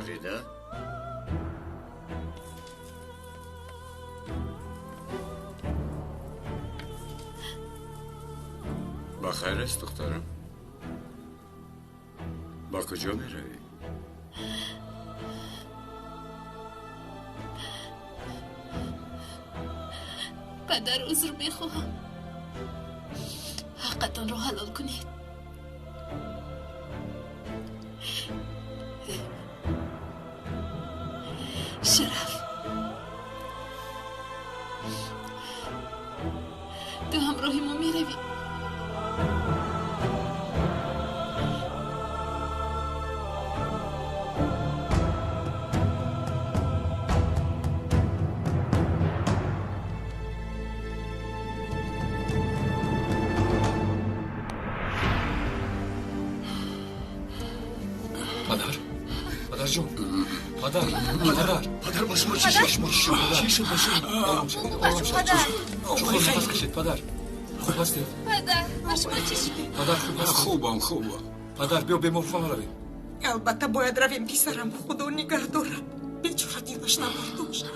Фарида? Бахайр аст, духтарам? Ба куҷо меравӣ? Падар, узр мехоҳам. Ҳаққатонро ҳалол кунед. Шараф, ту ҳамроҳи мо меравӣ. Падар, падарҷон, падар, падар, падар, ба шумо чӣ шуд? Чӣ шуд ба шумо? Ором шавед, ором шавед. Чуқур нафас кашед, падар. Хуб ҳастед? Падар, ба шумо чӣ шуд? Падар, хуб ҳастед? Хубам, хубам. Падар, биё беморхона равем. Албатта бояд равем, писарам. Худо нигаҳ дорад. Бечора дилаш набардошт.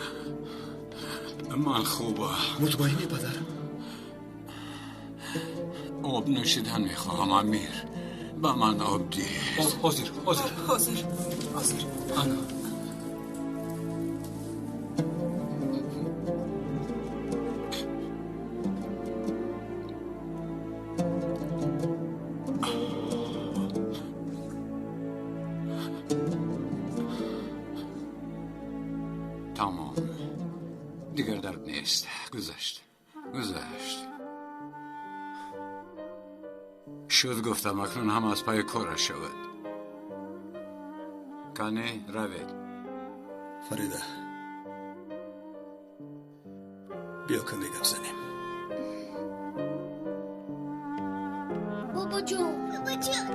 Ман хубам. Мутмаинӣ, падар? Об нӯшидан мехоҳам, Амир. Ба ман об диҳ. Ҳозир, ҳозир. Ҳозир, ҳозир. Ана. Тамом. Дигар дард нест. Гузашт. Гузашт. Шуд, гуфтам, акнун ҳама аз пайи кораш шавад. Кане, равед. Фарида, биё каме гап занем. Бобоҷон, бобоҷон,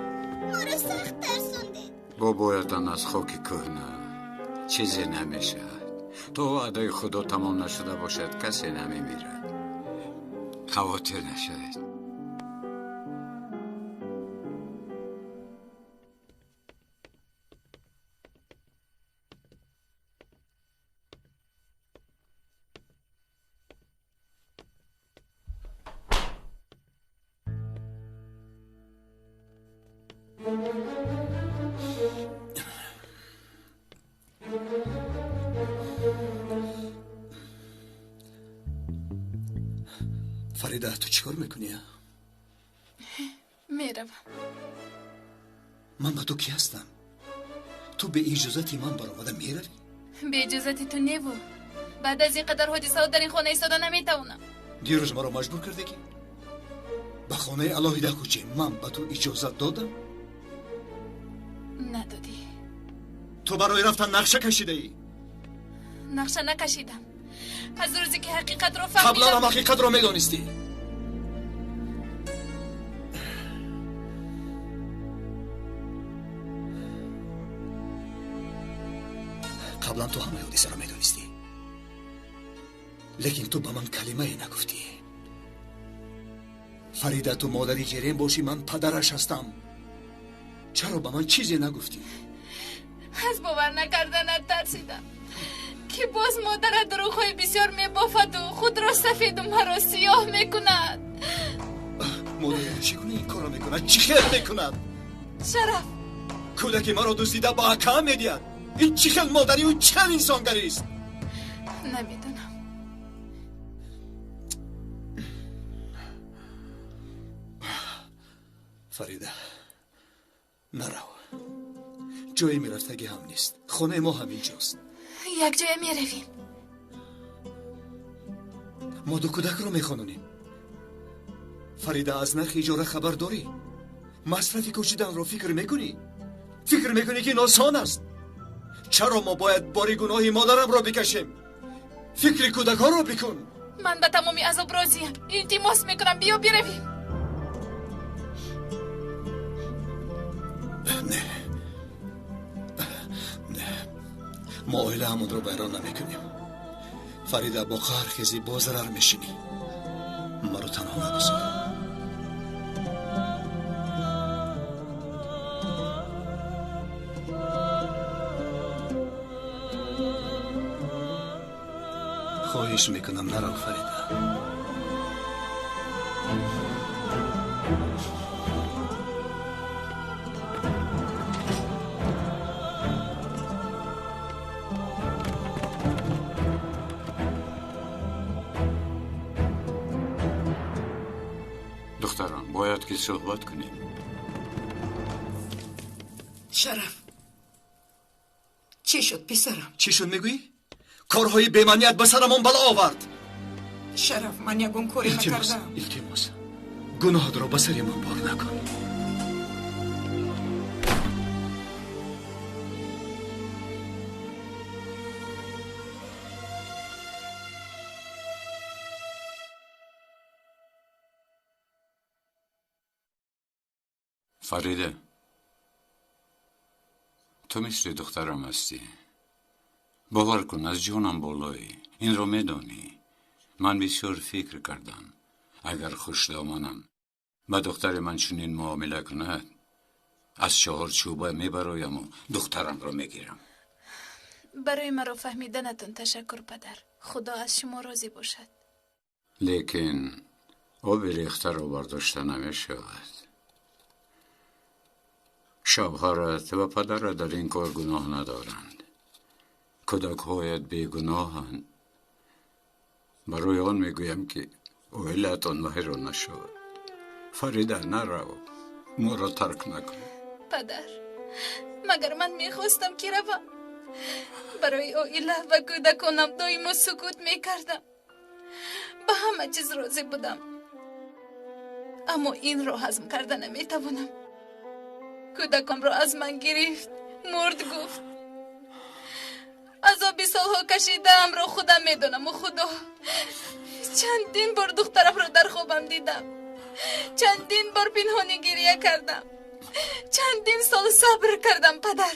моро сахт тарсондед. Бобоятон аз хоки кӯҳна чизе намешавад. То ваъдаи Худо тамом нашуда бошад, касе намемирад. Хавотир нашавед. Фарида, ту чӣ кор мекунӣ? Меравам. Ман ба ту кӣ ҳастам? Ту бе иҷозати ман баромада меравӣ? Бе иҷозати ту неву. Баъд аз ин қадар ҳодисаҳо дар ин хона истода наметавонам. Дирӯз маро маҷбур кардӣ, ки ба хонаи алоҳида кӯчем. Ман ба ту иҷозат додам? Надодӣ. Ту барои рафтан нақша кашидаӣ? Нақша накашидам. Аз рӯзе ки ҳақиқатро фаҳмидам. Қаблан ҳам ҳақиқатро медонистӣ. Қаблан ту ҳамаи ҳодисаро медонистӣ, лекин ту ба ман калимае нагуфтӣ. Фарида, ту модари ҷерен бошӣ, ман падараш ҳастам. Чаро ба ман чизе нагуфтӣ? Аз бовар накарданат тарсидам, ки боз модарат дурӯғҳои бисёр мебофаду худро сафеду маро сиёҳ мекунад. Модарам чӣ гуна ин корро мекунад? Чӣ хел мекунад? Шараф, кӯдаки маро дуздида ба акаам медиҳад. Ин чӣ хел модарию чӣ хел инсонгарист? Намедонам. Фарида, нарав. Ҷое мерафтагӣ ҳам нест. Хонаи мо ҳамин ҷост. Якҷоя меравем. Мо ду кӯдакро мехононем. Фарида, аз нархи иҷора хабар дорӣ? Масрафи кӯчиданро фикр мекунӣ? Фикр мекунӣ, ки ин осон аст? Чаро мо бояд бори гуноҳи модарамро бикашем? Фикри кӯдакҳоро бикун. Ман ба тамоми азоб розиям. Илтимос мекунам, биё биравем. Не, не, мо оилаамонро вайрон намекунем. Фарида, бо қаҳр хезӣ бо зарар мешинӣ. Маро танҳо нагузор. Хоҳиш мекунам, нарав, Фарида. Духтарон, бояд ки суҳбат кунем. Шараф, чӣ шуд, писарам? Чӣ шуд мегӯӣ? Корҳои бемаъният ба сарамон бало овард. Шараф, ман ягон коре накардам. Илтимос, гуноҳатро ба сари ман бор накун. Фарида, ту мисли духтарам ҳастӣ. Бовар кун, аз ҷонам болоӣ. Инро медонӣ. Ман бисёр фикр кардам. Агар хушдоманам ба духтари ман чунин муомила кунад, аз чаҳорчӯба мебарояму духтарамро мегирам. Барои маро фаҳмиданатон ташаккур, падар. Худо аз шумо розӣ бошад. Лекин оби рехтаро бардошта намешавад. Шавҳарат ва падарат дар ин кор гуноҳ надоранд. Кӯдакҳоят бегуноҳанд. Барои он мегӯям, ки оилаатон вайрон нашавад. Фарида, нарав, моро тарк накун. Падар, магар ман мехостам, ки равам? Барои оила ва кӯдаконам доимо сукут мекардам. Ба ҳама чиз розӣ будам. Аммо инро ҳазм карда наметавонам. Кӯдакамро аз ман гирифт, мурд гуфт. Азоби солҳо кашидаамро худам медонаму Худо. Чандин бор духтарамро дар хобам дидам. Чандин бор пинҳонӣ гирия кардам. Чандин сол сабр кардам, падар.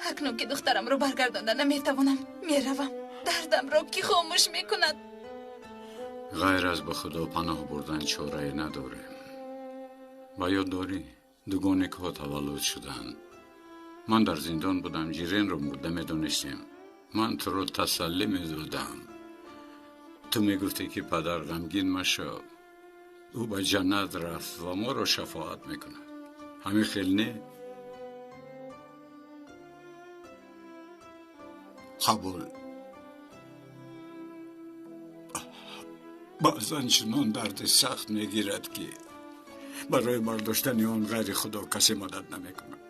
Акнун ки духтарамро баргардонда наметавонам, меравам. Дардамро ки хомӯш мекунад? Ғайр аз ба Худо паноҳ бурдан чорае надорем. Ба ёд дорӣ, дугоникҳо таваллуд шуданд. Ман дар зиндон будам, ҷиренро мурда медонистем. Ман туро тасаллӣ медодам. Ту мегуфтӣ, ки падар, ғамгин машав. Ӯ ба ҷаннат рафт ва моро шафоат мекунад. Ҳамин хел не? Қабул. Баъзан чунон дарди сахт мегирад, ки барои бардоштани он ғайри Худо касе мадад намекунад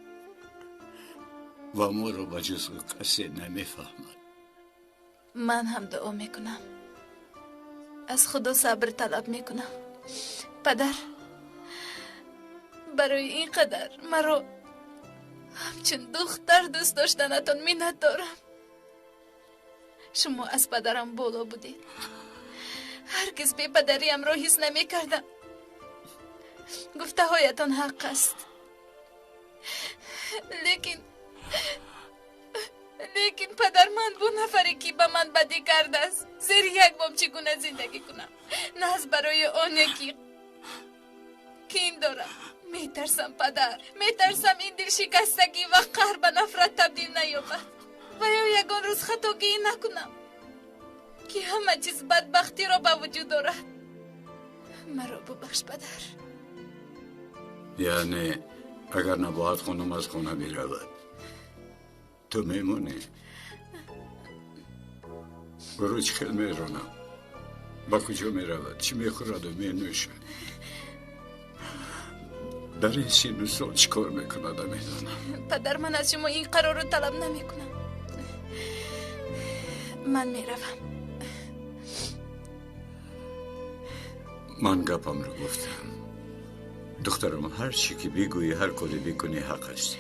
ва моро ба ҷуз ӯ касе намефаҳмад. Ман ҳам дуо мекунам. Аз Худо сабр талаб мекунам. Падар, барои ин қадар маро ҳамчун духтар дӯст доштанатон миннат дорам. Шумо аз падарам боло будед. Ҳаргиз бепадариамро ҳис намекардам. Гуфтаҳоятон ҳақ аст. Лекин падар, ман бу нафаре, ки ба ман бадӣ кардааст, зери як бом чӣ гуна зиндагӣ кунам? На аз барои оне, ки кин дорам. Метарсам, падар, метарсам ин дилшикастагӣ ва қаҳр ба нафрат табдил наёбад ва ё ягон рӯз хатогӣ накунам, ки ҳама чиз бадбахтиро ба вуҷуд орад. Маро бубахш, падар. Яъне агар Набоҳат хонум аз хона биравад, ту мемонӣ? Ӯро чӣ хел меронам? Ба куҷо меравад? Чӣ мехӯраду менӯшад? Дар ин сину сол чӣ кор мекунад, намедонам. Падар, ман аз шумо ин қарорро талаб намекунам. Ман меравам. Ман гапамро гуфтам. Духтарам, ҳар чӣ ки бигӯӣ, ҳар коре бикунӣ, ҳақ ҳастӣ.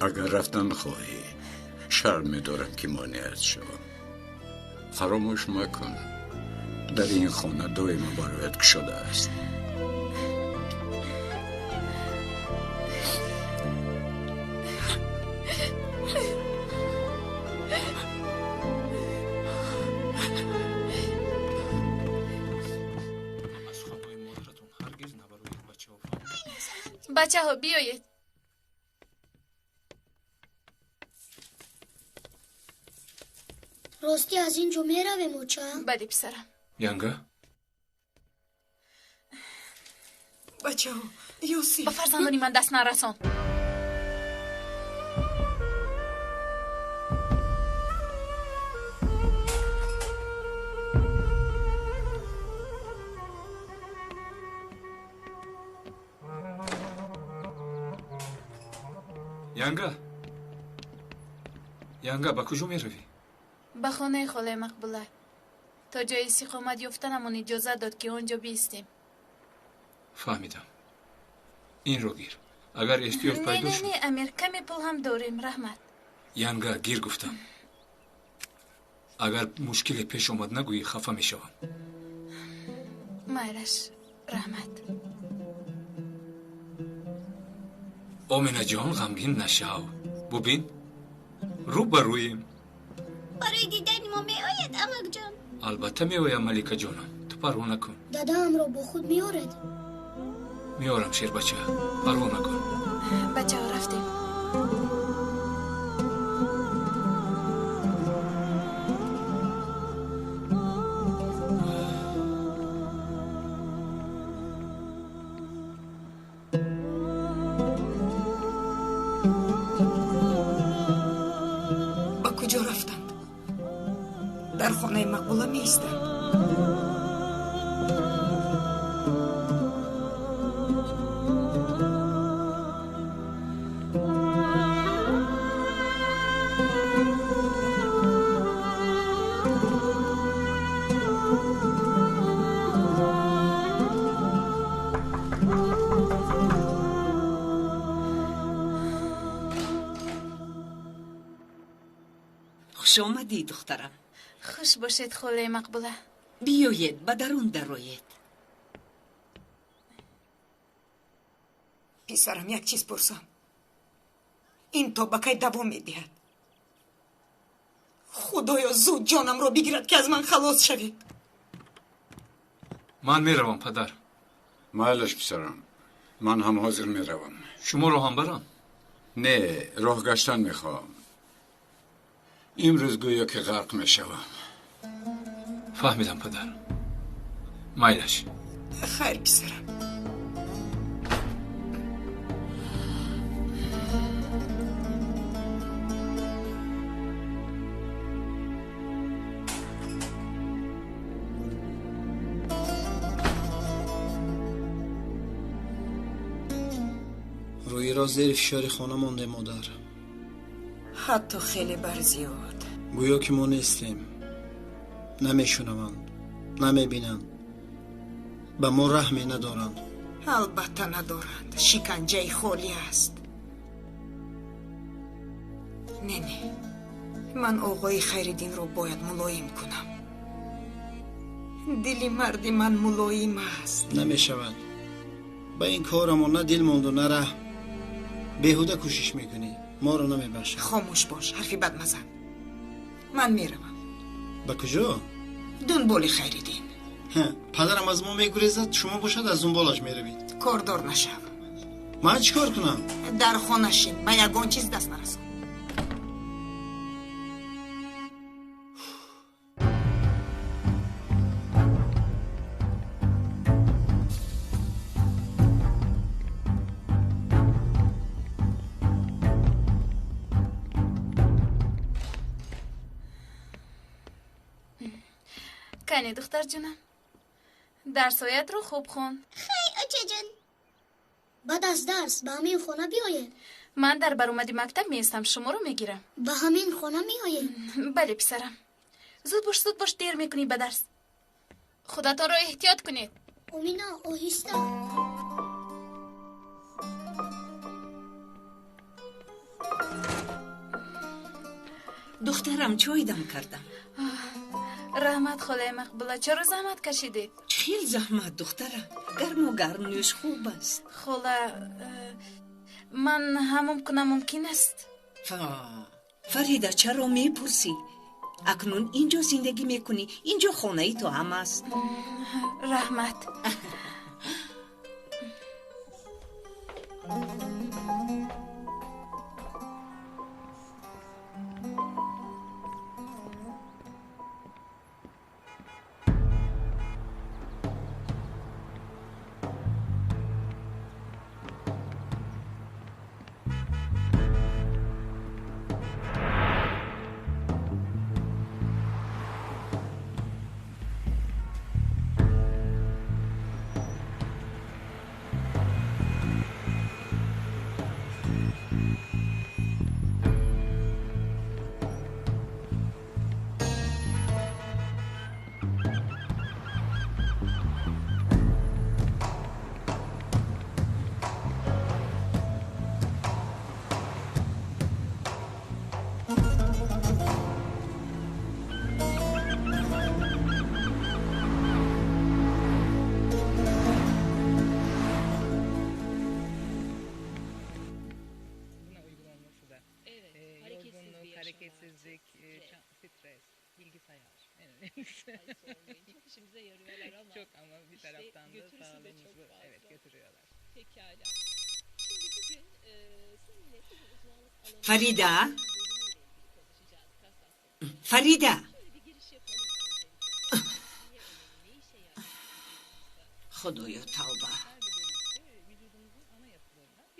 Агар рафтан хоҳӣ, шарм медорам, ки монеат шавам. Фаромӯш макун, дар ин хона доимо бароят кушода аст. Бачаҳо, биёед. Ростӣ аз ин ҷо меравем, оча? Бале, писарам. Янга? Бачаҳо, Юсиф. Ба фарзандони ман даст нарасон. Янга? Янга, ба куҷо меравӣ? Ба хонаи холаи Мақбула. То ҷои истиқомат ёфтанамон иҷозат дод, ки он ҷо биистем. Фаҳмидам. Инро гир. Агар эҳтиёҷ пайдо шуд. Не, не, Амир, каме пул ҳам дорем, раҳмат. Янга, гир гуфтам. Агар мушкиле пеш омад, нагӯӣ, хафа мешавам. Майлаш, раҳмат. Оминаҷон, ғамгин нашав. Бубин, рӯ ба рӯем. Барои дидани мо меояд, амакҷон? Албатта меоям, Маликаҷонам. Ту парво накун. Дадаамро бо худ меоред? Меорам, шербача. Парво накун. Бачаҳо, рафтем. Ба куҷо рафтанд? Дар хонаи Мақбула меистанд. Хуш омадӣ, духтарам. Хуш бошед, холаи Мақбула. Биёед, ба дарун дароед. Писарам, як чиз пурсам. Ин то ба кай давом медиҳад? Худоё, зуд ҷонамро бигирад, ки аз ман халос шавед. Ман меравам, падар. Майлаш, писарам. Ман ҳам ҳозир меравам. Шуморо ҳам барам? Не, роҳ гаштан мехоҳам. Имрӯз гӯё ки ғарқ мешавам. Фаҳмидам, падар. Майлаш. Хайр, писарам. Рӯиро зери фишори хона монде, модар. Ҳатто хеле барзиёд. Гӯё ки мо нестем. Намешунаванд, намебинанд, ба мо раҳме надоранд. Албатта надоранд. Шиканҷаи холӣ аст. Не, не, ман оғои Хайриддинро бояд мулоим кунам. Дили марди ман мулоим аст. Намешавад. Ба ин корамон на дил монду, на раҳм. Беҳуда кӯшиш мекунӣ. Моро намебахшад. Хомӯш бош, ҳарфи бад мазан. Ман меравам. Ба куҷо? Дунболи Хайриддин. Падарам аз мо мегурезад, шумо бошад аз дунболаш меравед. Кордор нашав. Ман чӣ кор кунам? Дар хона шин, ба ягон чиз даст нарасон. Кани, духтарҷонам, дарсҳоятро хуб хон. Хай, очаҷон. Баъд аз дарс ба ҳамин хона биёед. Ман дар баромади мактаб меистам, шуморо мегирам. Ба ҳамин хона меоед? Бале, писарам. Зуд бош, зуд бош, дер мекунӣ ба дарс. Худатонро эҳтиёт кунед. Омина, оҳиста. Духтарам, чой дам кардам. Раҳмат, холаи Мақбула, чаро заҳмат кашидед? Хел заҳмат, духтарам. Гарму гарм нӯш хуб аст. Хола, ман ҳамом кунам мумкин аст? Фарида, чаро мепурсӣ? Акнун инҷо зиндагӣ мекунӣ, инҷо хонаи ту ҳам аст. Раҳмат. Фарида, Фарида, худоё, тавба,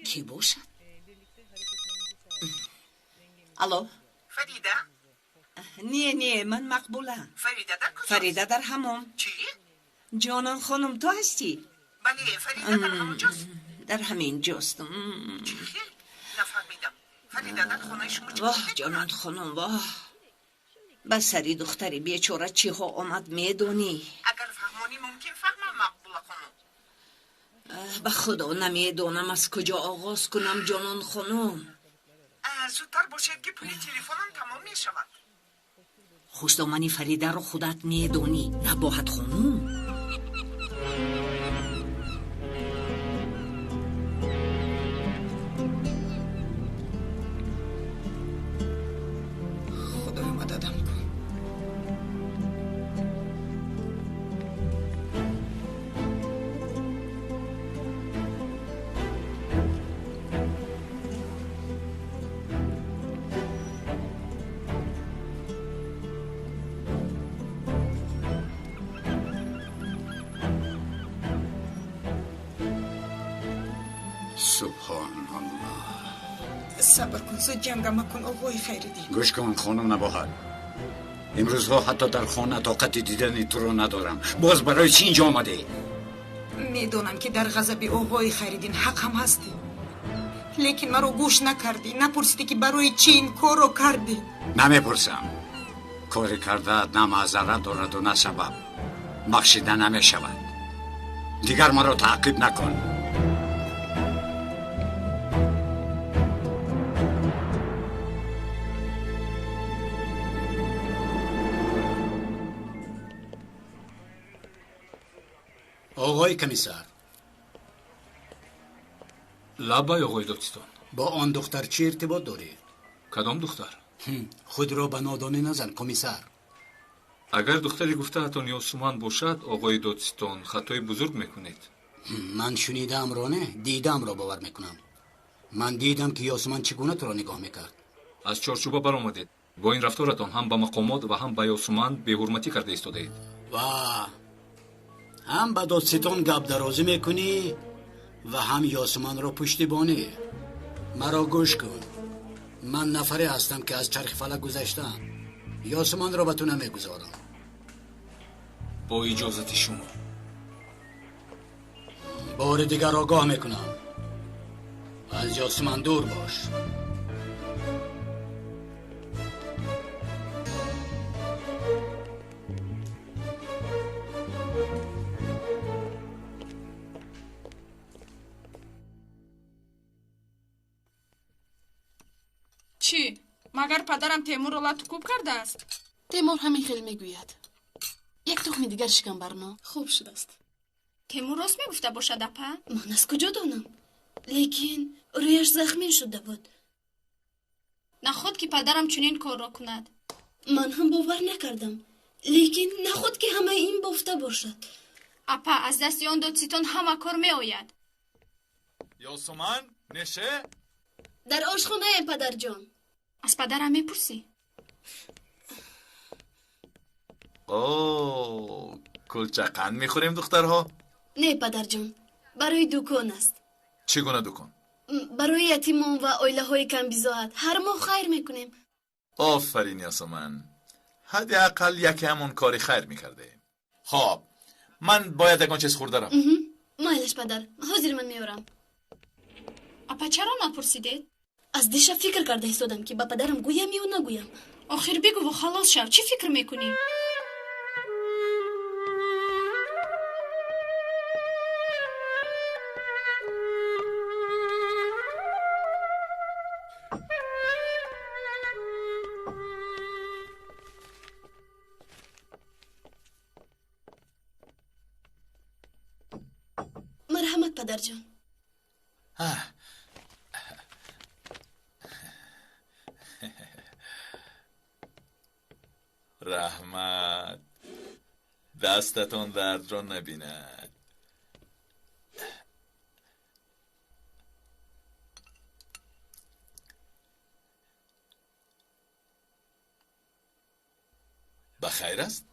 кӣ бошад? Алло, Фарида? Не, не, ман Мақбула. Фарида дар куҷост? Фарида дар ҳамом. Чӣ? Ҷонон хонум, ту ҳастӣ? Бале, Фарида дар ҳамон ҷост? Дар ҳамин ҷост. Чӣ хел? Нафаҳмидам. Фарида дар хонаи шумо чӣ воҳ, ҷонон хонум, воҳ, ба сари духтари бечора чиҳо омад, медонӣ? Агар фаҳмонӣ, мумкин фаҳмам, Мақбула хонум. Ба худо, намедонам аз куҷо оғоз кунам, ҷонон хонум. Зудтар бошед, ки пули телефонам тамом мешавад. Хушдомани Фаридаро худат медонӣ, Набоҳат хонум. Худоё, мададам кун. Субҳоналлоҳ. Сабр кун, зуд ҷанга макун, оғои Хайриддин. Гӯш кун, хонум Набоҳат, имрӯзҳо ҳатто дар хона тоқати дидани туро надорам. Боз барои чӣ инҷо омадӣ? Медонам, ки дар ғазаби оғои Хайриддин ҳақ ҳам ҳастӣ, лекин маро гӯш накардӣ, напурсидӣ, ки барои чӣ ин корро кардӣ. Намепурсам. Коре кардаат на маъзарат дораду, на сабаб. Бахшида намешавад. Дигар маро таъқиб накун. Оғои комиссар. Лаббай, оғои додситон. Бо он духтар чӣ иртибот дорӣ? Кадом духтар? Худро ба нодонӣ назан, комиссар. Агар духтари гуфтаатон Ёсуман бошад, оғои додситон, хатои бузург мекунед. Ман шунидаамро не, дидаамро бовар мекунам. Ман дидам, ки Ёсуман чӣ гуна туро нигоҳ мекард. Аз чорчӯба баромадед. Бо ин рафторатон ҳам ба мақомот ва ҳам ба Ёсуман беҳурматӣ карда истодаед. Ва ҳам ба додситон гапдарозӣ мекунӣ ва ҳам Ёсуманро пуштибонӣ. Маро гӯш кун. Ман нафаре ҳастам, ки аз чархи фалак гузаштаам. Ёсуманро ба ту намегузорам. Бо иҷозати шумо. Бори дигар огоҳ мекунам. Аз Ёсуман дур бош. Чӣ? Магар падарам Темурро лату кӯб кардааст? Темур ҳамин хел мегӯяд. Як тухми дигар шикам барно. Хуб шудааст. Темур рост мегуфта бошад, апа? Ман аз куҷо донам? Лекин рӯяш захмин шуда буд. Наход ки падарам чунин корро кунад. Ман ҳам бовар накардам. Лекин наход ки ҳамаи ин бофта бошад. Апа, аз дасти он додситон ҳама кор меояд. Ёсуман, неше? Дар ошхонаем, падарҷон. Аз падарам мепурсӣ? О, кулчақанд мехӯрем, духтарҳо? Не, падарҷон, барои дукон аст. Чӣ гуна дукон? Барои ятимон ва оилаҳои камбизоат ҳар моҳ хайр мекунем. Офарин, Ясуман, ҳадди ақал яке ҳамон кори хайр мекардем. Хоб, ман бояд ягон чиз хӯрда равам. Майлаш, падар, ҳозир ман меорам. Апа, чаро напурсидед? Аз дишаб фикр карда истодам, ки ба падарам гӯям ё нагӯям. Охир бигӯву халос шав. Чӣ фикр мекунӣ? Марҳамат, падарҷон. Раҳмат. Дастатон дардро набинад. Ба хайр аст?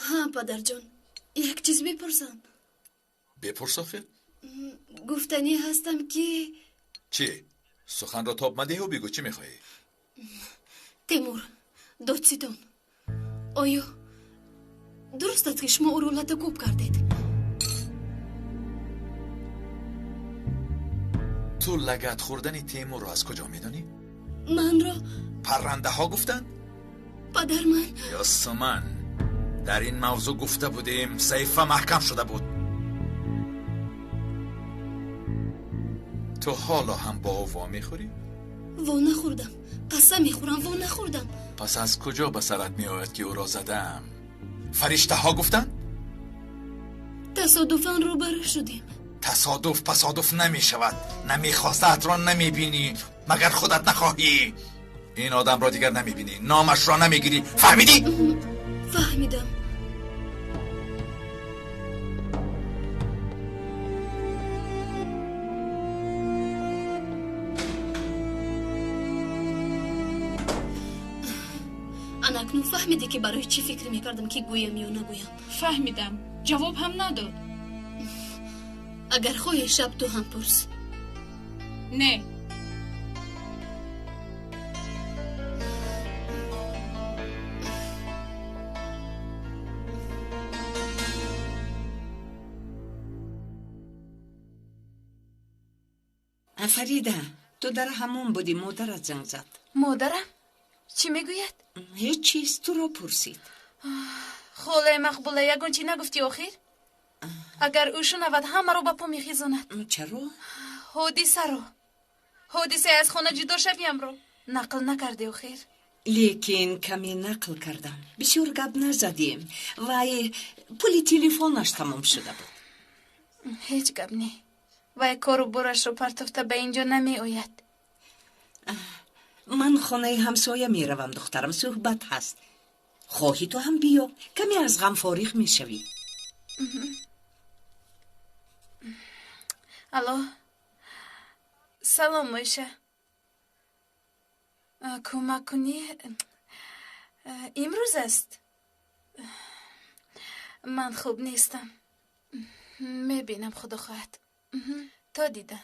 Ҳа, падарҷон, як чиз бипурсам. Бипурс охир. Гуфтанӣ ҳастам ки чӣ? Суханро тоб мадиҳу бигӯ, чӣ мехоҳӣ? Темур, додситон, оё дуруст аст ки шумо ӯро латакӯб кардед? Ту лагат хӯрдани Темурро аз куҷо медонӣ? Манро паррандаҳо гуфтанд? Падар, ман Ёсуман, дар ин мавзӯъ гуфта будем, саҳифа маҳкам шуда буд. Ту ҳоло ҳам бо ӯ во мехӯрӣ? Во нахӯрдам, қасам мехӯрам, во нахӯрдам. Пас аз куҷо ба сарат меояд ки ӯро задаам? Фариштаҳо гуфтанд? Тасодуфан рӯбарӯ шудем. Тасодуф пасодуф намешавад. Намехостаатро намебинӣ, магар худат нахоҳӣ. Ин одамро дигар намебинӣ, номашро намегирӣ. Фаҳмидӣ? Фаҳмидам. Анакнун фаҳмидӣ ки барои чӣ фикр мекардам ки гӯям ё нагӯям? Фаҳмидам. Ҷавоб ҳам надод. Агар хоҳӣ, шаб ту ҳам пурс. Не. Фарида, ту дар ҳамон будӣ, модарат занг зад. Модарам? Чӣ мегӯяд? Ҳеҷ чиз, туро пурсид. Холаи Мақбула, ягон чӣ нагуфтӣ охир? Агар ӯ шунавад, ҳамаро ба по мехезонад. Чаро? Ҳодисаро. Ҳодисаи аз хона ҷудо шавиямро нақл накардӣ охир. Лекин каме нақл кардам. Бисёр гап назадем. Вай пули телефонаш тамом шуда буд. Ҳеҷ гап не. Вай кору борашро партофта ба ин ҷо намеояд. Ман хонаи ҳамсоя меравам, духтарам, суҳбат ҳаст. Хоҳӣ ту ҳам биё, каме аз ғам фориғ мешавӣ. Алло, салом, Мойша. Кӯмак кунӣ? Имрӯз аст. Ман хуб нестам. Мебинам, худо хоҳад. То дидан.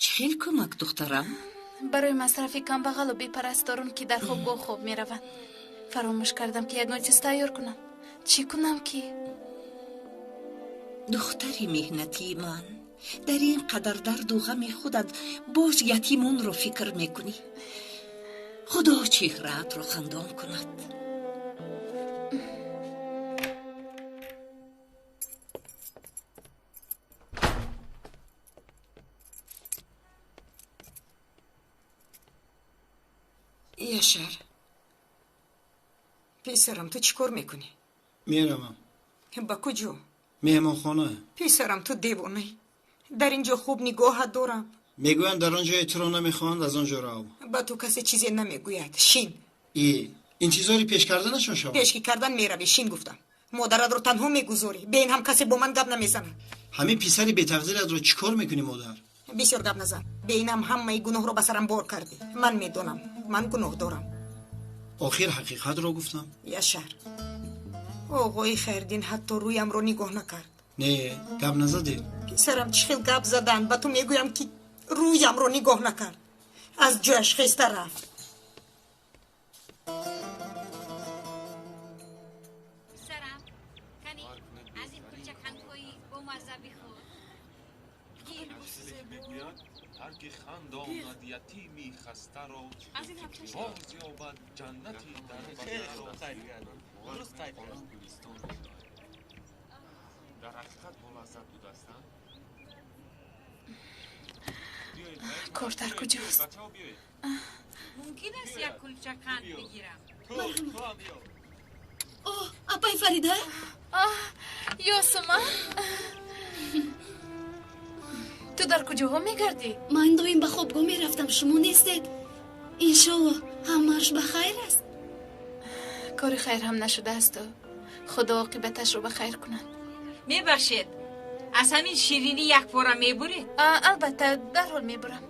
Чӣ хел кӯмак, духтарам? Барои масрафи камбағалу бепарасторон, ки дар хобгоҳ хоб мераванд. Фаромӯш кардам ки ягон чиз тайёр кунам. Чӣ кунам ки? Духтари меҳнатии ман, дар ин қадар дарду ғами худат боз ятимонро фикр мекунӣ. Худо чеҳраатро хандон кунад. Яшар, писарам, ту чӣ кор мекунӣ? Меравам. Ба куҷо? Меҳмонхона. Писарам, ту девонаӣ. Дар ин ҷо хуб нигоҳат дорам. Мегӯянд дар он ҷое туро намехоҳанд, аз он ҷо рав. Ба ту касе чизе намегӯяд. Шин. И интизори пеш карданашон шавам? Пешки кардан меравӣ, шин гуфтам. Модаратро танҳо мегузорӣ. Бе ин ҳам касе бо ман гап намезанад. Ҳамин писари бетақдиратро чӣ кор мекунӣ, модар? Бисёр гап назан. Бе ин ҳам ҳамаи гуноҳро ба сарам бор кардӣ. Ман медонам, ман гуноҳ дорам. Охир ҳақиқатро гуфтам. Яшар, оғои Хайрдин ҳатто рӯямро нигоҳ накард. Не, гап назадӣ? Писарам, чӣ хел гап задан? Ба ту мегӯям ки рӯямро нигоҳ накард. Аз ҷояш хеста рафт. Писарам, кани аз ин кулча қандҳои бомазза бихӯр. Ҳар ки хандонад ятими хастаро, боз ёбад ҷаннати дар баҳро. Дар ҳақиқат болаззат будааст. Кор дар куҷост? Мумкин аст як кулча қанд бигирам? О, апай Фарида? Ёсума? Ту дар куҷоҳо мегардӣ? Ман доим ба хобгоҳ мерафтам, шумо нестед. Иншолло, ҳамааш ба хайр аст. Кори хайр ҳам нашудаасту худо оқибаташро ба хайр кунад. Мебахшед, аз ҳамин ширинӣ як пора мебуред? Албатта, дарҳол мебурам.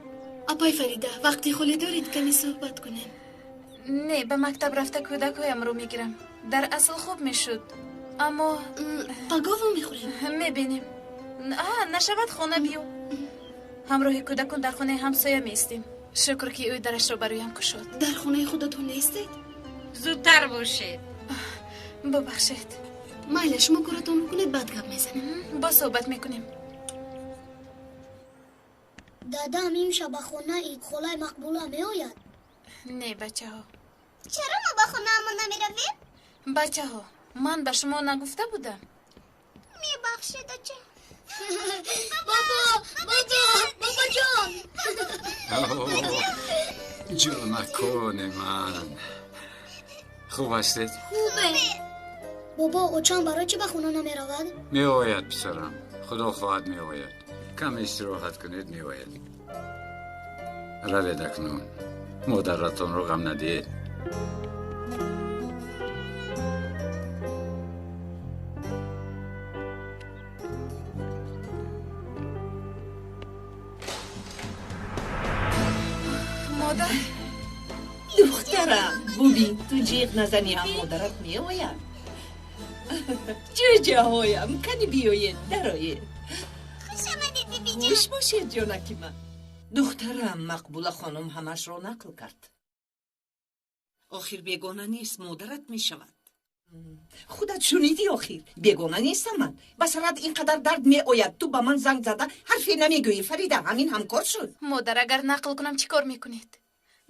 Апай Фарида, вақти холӣ доред, каме суҳбат кунем? Не, ба мактаб рафта кӯдакҳоямро мегирам. Дар асл хуб мешуд, аммо пагоҳ вомехӯрем. Мебинем. Нашавад, хона биё. Ҳамроҳи кӯдакон дар хонаи ҳамсоя меистем. Шукр, ки ӯ дарашро бароям кушод. Дар хонаи худатон нестед? Зудтар бошед. Бубахшед. Майла, шумо коратонро кунед, баъд гап мезанем. Боз суҳбат мекунем. Дадам имшаб ба хонаи холаи Мақбула меояд? Не, бачаҳо. Чаро мо ба хонаамон намеравем? Бачаҳо, ман ба шумо нагуфта будам? Мебахшед, оча. Бобо, бобо, бобоҷон. Ҷонакони ман, хуб ҳастед? Хубе. Бобо, очам барои чӣ ба хона намеравад? Меояд, писарам, худо хоҳад, меояд. Каме истироҳат кунед, меояд. Равед акнун, модаратонро ғам надиҳед. Модар. Духтарам, бубин, ту ҷиғ назанӣ ҳам модарат меояд. Ҷӯҷаҳоям, кани биёед, дароед. Хуш омадед, бибиҷон. Хуш бошед, ҷонаки ман. Духтарам, Мақбула хонум ҳамашро нақл кард. Охир бегона нест, модарат мешавад. Худат шунидӣ, охир бегона нестам ман. Ба сарат ин қадар дард меояд, ту ба ман занг зада ҳарфе намегӯӣ. Фарида, ҳамин ҳамкор шуд. Модар, агар нақл кунам, чӣ кор мекунед?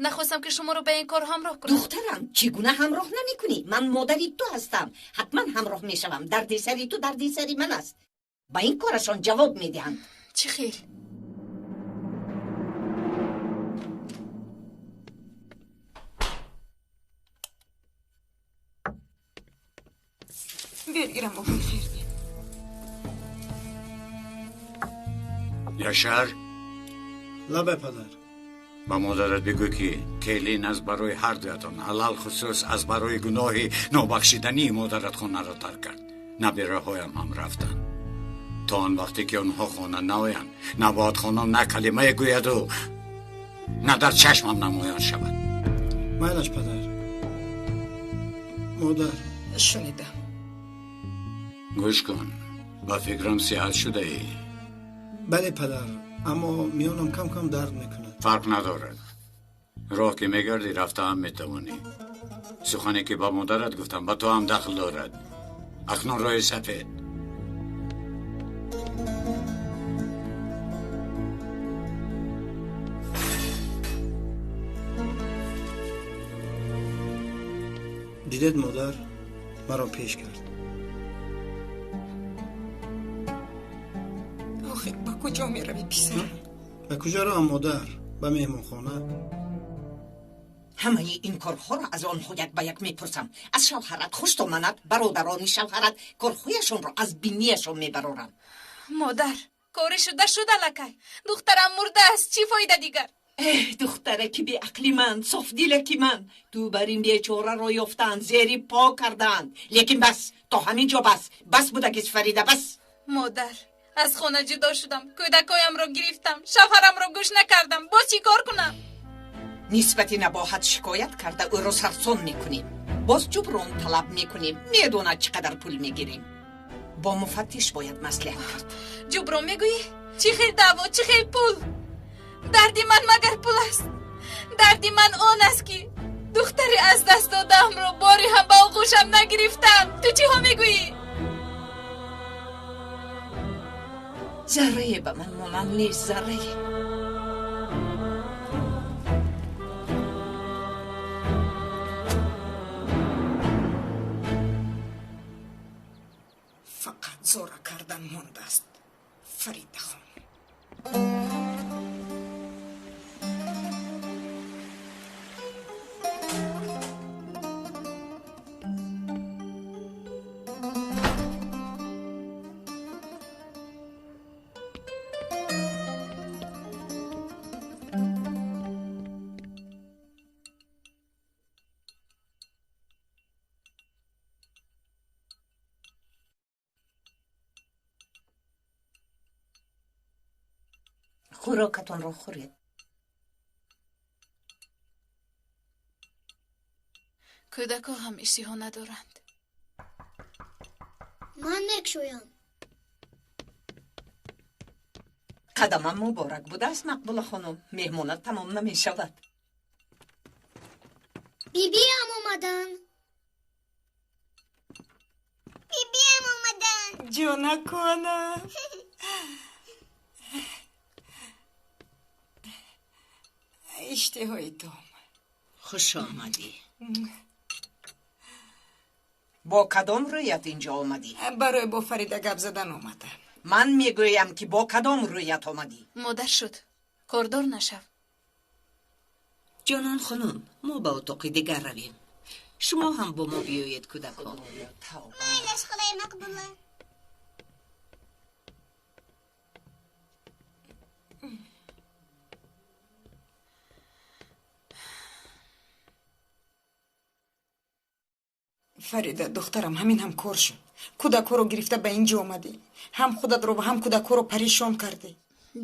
Нахостам, ки шуморо ба ин кор ҳамроҳ кунам. Духтарам, чӣ гуна ҳамроҳ намекунӣ? Ман модари ту ҳастам, ҳатман ҳамроҳ мешавам. Дарди сари ту дарди сари ман аст. Ба ин корашон ҷавоб медиҳанд. Чӣ хел? Биёед гирам, бобои Хайрдин. Яшар. Лабе, падар. Ба модарат бигӯ, ки келин аз барои ҳар дуятон, алалхусус аз барои гуноҳи нобахшидании модарат хонаро тарк кард. Набираҳоям ҳам рафтанд. То он вақте ки онҳо хона наоянд, набояд хонум на калимае гӯяду на дар чашмам намоён шавад. Майлаш, падар. Модар. Шунидам. Гӯш кун, ба фикрам сиҳат шудаӣ. Бале, падар, аммо миёнам кам кам дард мекунад. Фарқ надорад, роҳ ки мегардӣ, рафта ҳам метавонӣ. Сухане ки ба модарат гуфтам, ба ту ҳам дахл дорад. Акнун роҳи сафед. Дидед, модар, маро пеш кард. Охир ба куҷо меравӣ, писарам? Ба куҷо равам, модар? Ба меҳмонхона. Ҳамаи ин корҳоро аз онҳо як ба як мепурсам. Аз шавҳарат, хуштоманат, бародарони шавҳарат. Корҳояшонро аз бинияшон мебарорам. Модар, кори шуда шуд аллакай. Духтарам мурдааст, чӣ фоида дигар? Эҳ, духтараки беақли ман, софдилаки ман, ту бар ин бечораро ёфтаанд, зери по кардаанд. Лекин бас, то ҳамин ҷо бас, бас будагист, Фарида, бас. Модар, аз хона ҷудо шудам, кӯдакҳоямро гирифтам, шавҳарамро гӯш накардам, боз чӣ кор кунам? Нисбати Набоҳат шикоят карда, ӯро сарсон мекунем. Боз ҷуброн талаб мекунем, медонад, чӣ қадар пул мегирем. Бо муфаттиш бояд маслиҳат кард. Ҷуброн мегӯӣ? Чӣ хел даъво, чӣ хел пул? Дарди ман магар пул аст? Дарди ман он аст, ки духтари аз даст додаамро боре ҳам ба оғӯшам нагирифтам. Ту чиҳо мегӯӣ? Заррае ба ман монанд нест, заррае. Фақат зора кардан мондааст, Фаридахон. Хӯрокатонро хӯред. Кӯдакҳо ҳам иштиҳо надоранд. Ман мекушоям. Қадамам муборак будааст, Мақбула хонум. Меҳмонат тамом намешавад. Бибиам омаданд. Бибиам омаданд. Ҷонакона. Иштиҳои том. Хуш омадӣ. Бо кадом рӯят инҷо омадӣ? Барои бо Фарида гап задан омадам. Ман мегӯям, ки бо кадом рӯят омадӣ? Модар шуд, кордор нашав. Ҷонон хонум, мо ба утоқи дигар равем. Шумо ҳам бо мо биёед, кӯдакҳо. Майлаш, холаи Мақбула. Фарида, духтарам, ҳамин ҳам кор шуд. Кӯдакҳоро гирифта ба ин ҷо омадӣ. Ҳам худатро ва ҳам кӯдакҳоро парешон кардӣ.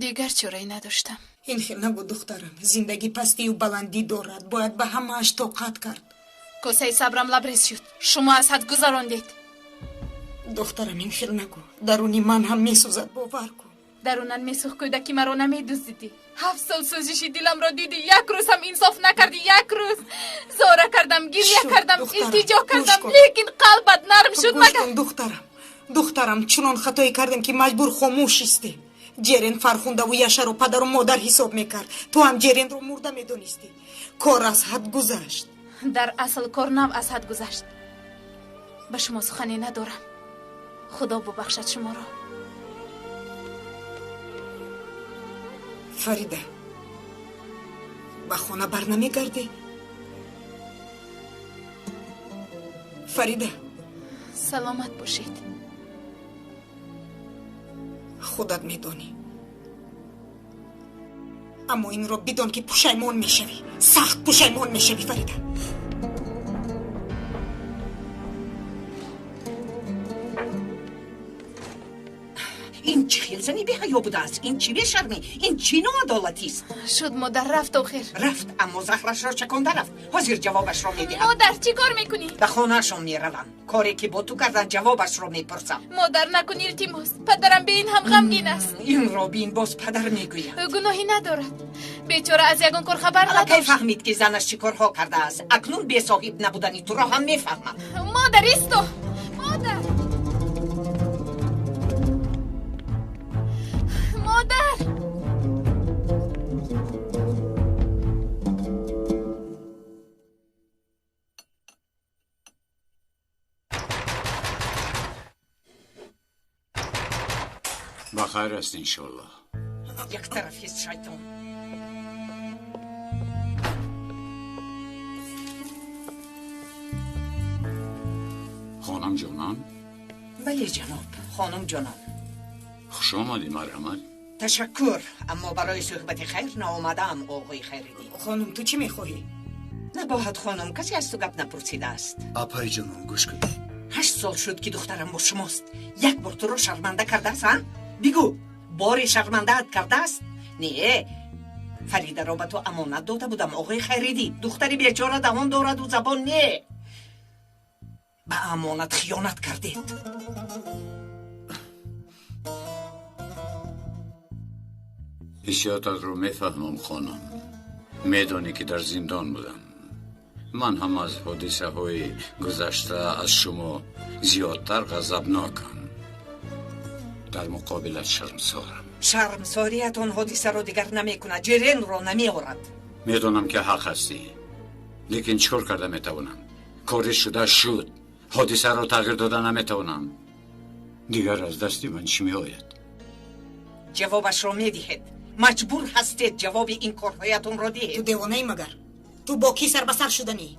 Дигар чорае надоштам. Ин хел нагӯ, духтарам. Зиндагӣ пастию баландӣ дорад. Бояд ба ҳамааш тоқат кард. Косаи сабрам лабрез шуд. Шумо аз ҳад гузарондед. Духтарам, ин хел нагӯ. Даруни ман ҳам месӯзад, бовар кун. Дарунан месӯхт, кӯдаки маро намедуздидӣ. 7 сол сӯзиши диламро дидӣ. Як рӯз ҳам инсоф накардӣ. Як рӯз зора кардам, гиря кардам, илтиҷо кардам, лекин қалбат нарм шуд магар. Духтарам, духтарам, чунон хатое кардем, ки маҷбур хомӯш истем. Ҷерен Фархундаву Яшаро падару модар ҳисоб мекард. Ту ҳам Ҷеренро мурда медонистӣ. Кор аз ҳад гузашт. Дар асл кор нав аз ҳад гузашт. Ба шумо сухане надорам. Худо бубахшад шуморо. Фарида, ба хона бар намегардӣ? Фарида. Саломат бошед. Худат медонӣ. Аммо инро бидон, ки пушаймон мешавӣ. Сахт пушаймон мешавӣ, Фарида. Ин чӣ хел зани беҳаё будааст? Ин чӣ бешармӣ? Ин чӣ ноадолатист? Шуд, модар, рафт охир. Рафт, аммо захрашро чаконда рафт. Ҳозир ҷавобашро медиҳам. Модар, чӣ кор мекунӣ? Ба хонаашон меравам. Коре ки бо ту кардан, ҷавобашро мепурсам. Модар, накун, илтимос. Падарам бе ин ҳам ғамгин аст. Инро бин, боз падар мегӯяд. Ӯ гуноҳӣ надорад. Бечора аз ягон кор хабар надошт. Аллакай фаҳмид, ки занаш чӣ корҳо кардааст. Акнун бесоҳиб набудани туро ҳам мефаҳмад. Модар, исто! Модар! Модар! Ба хайр аст, иншоллоҳ. Як тарафист шайтон. Хонум ҷонон? Бале, ҷаноб, хонум ҷонон. Хуш омадӣ, марҳамат. Ташаккур, аммо барои суҳбати хайр наомадаам, оғои Хайриддин. Хонум, ту чӣ мехоҳӣ? Набоҳад, хонум, касе аз ту гап напурсидааст. Апаи ҷонон, гӯш кун. 8 сол шуд, ки духтарам бо шумост. Як бор туро шарманда кардааст, а? Бигӯ, боре шармандаат кардааст? Не, Фаридаро ба ту амонат дода будам, оғои Хайриддин. Духтари бечора даҳон дораду забон не. Ба амонат хиёнат кардед. Ҳиссиётатро мефаҳмам, хонум. Медонӣ, ки дар зиндон будам. Ман ҳам аз ҳодисаҳои гузашта аз шумо зиёдтар ғазабнокам. Дар муқобилат шармсорам. Шармсорият он ҳодисаро дигар намекунад, ҷеренро намеорад. Медонам, ки ҳақ ҳастӣ, лекин чӣ кор карда метавонам? Кори шуда шуд. Ҳодисаро тағйир дода наметавонам. Дигар аз дасти ман чӣ меояд? Ҷавобашро медиҳед. Маҷбур ҳастед ҷавоби ин корҳоятонро диҳед. Ту девонаӣ магар? Ту бо кӣ сар ба сар шуданӣ?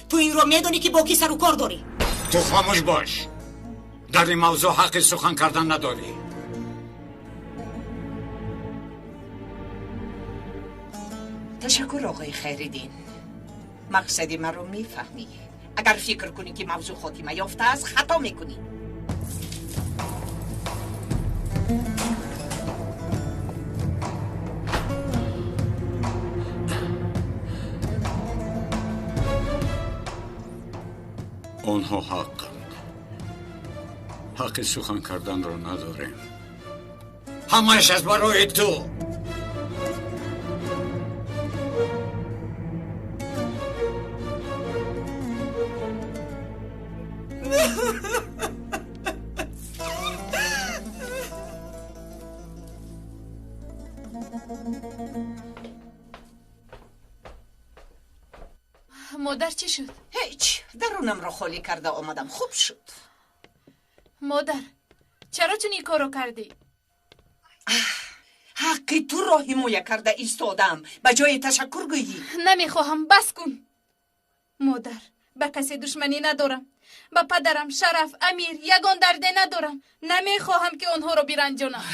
Ту инро медонӣ, ки бо кӣ сару кор дорӣ? Ту хомӯш бош. Дар ин мавзӯъ ҳаққи сухан кардан надорӣ. Ташаккур, оғои Хайриддин. Мақсади маро мефаҳмӣ. Агар фикр кунӣ, ки мавзӯъ хотима ёфтааст, хато мекунӣ. Онҳо ҳаққанд. Ҳаққи сухан карданро надорем. Ҳамааш аз барои ту. Модар, чӣ шуд? Ҳеҷ, дарунамро холӣ карда омадам, хуб шуд. Модар, чаро чунин корро кардӣ? Ҳаққи туро ҳимоя карда истодам. Ба ҷои ташаккур гӯйӣ. Намехоҳам, бас кун. Модар, ба касе душманӣ надорам. Ба падарам, Шараф, Амир ягон дарде надорам. Намехоҳам, ки онҳоро биранҷонам.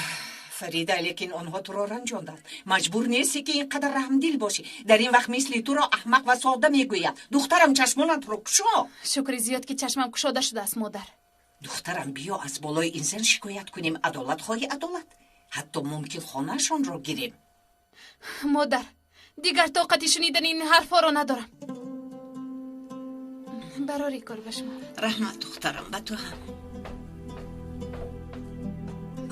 Фарида, лекин онҳо туро ранҷонданд. Маҷбур нестӣ, ки ин қадар раҳмдил бошӣ. Дар ин вақт мисли туро аҳмақ ва сода мегӯяд. Духтарам, чашмонатро кушо. Шукри зиёд, ки чашмам кушода шудааст, модар. Духтарам, биё аз болои ин зан шикоят кунем. Адолат хоҳи адолат. Ҳатто мумкин хонаашонро гирем. Модар, дигар тоқати шунидани ин ҳарфҳоро надорам. Барори кор ба шумо. Раҳмат, духтарам, ба ту ҳам.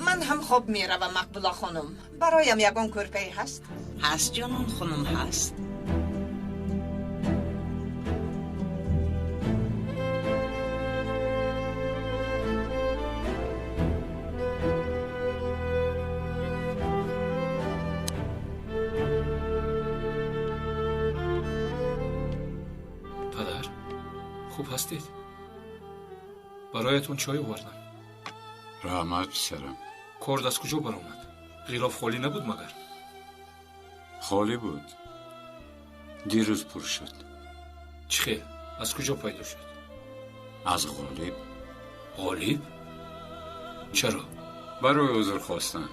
Ман ҳам хоб меравам, Мақбула хонум. Бароям ягон кӯрпае ҳаст? Ҳаст, ҷонон хонум, ҳаст. Падар, хуб ҳастед? Бароятон чой овардам. Раҳмат, писарам. Корд аз куҷо баромад? Ғилоф холӣ набуд магар? Холӣ буд. Дирӯз пур шуд. Чӣ хел? Аз куҷо пайдо шуд? Аз Ғолиб. Ғолиб? Чаро? Барои узр хостан.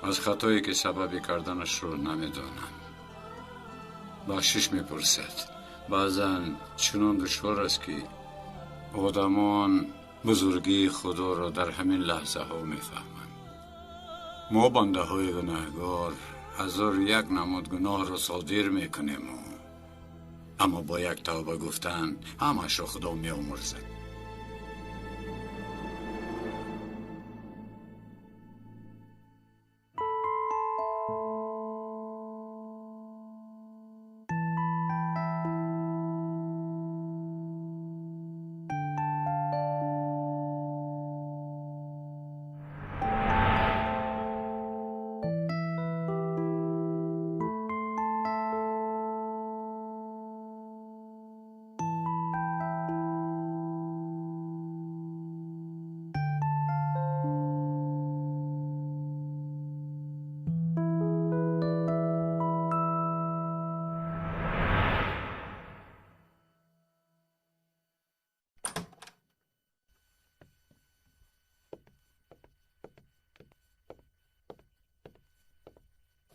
Аз хатое, ки сабаби карданашро намедонам. Бахшиш мепурсад. Баъзан чунон душвор аст, ки одамон бузургии Худоро дар ҳамин лаҳзаҳо мефаҳманд. Мо бандаҳои гунаҳгор 1001 намуд гуноҳро содир мекунему, аммо бо як тавба гуфтан ҳамаашро Худо меомӯрзад.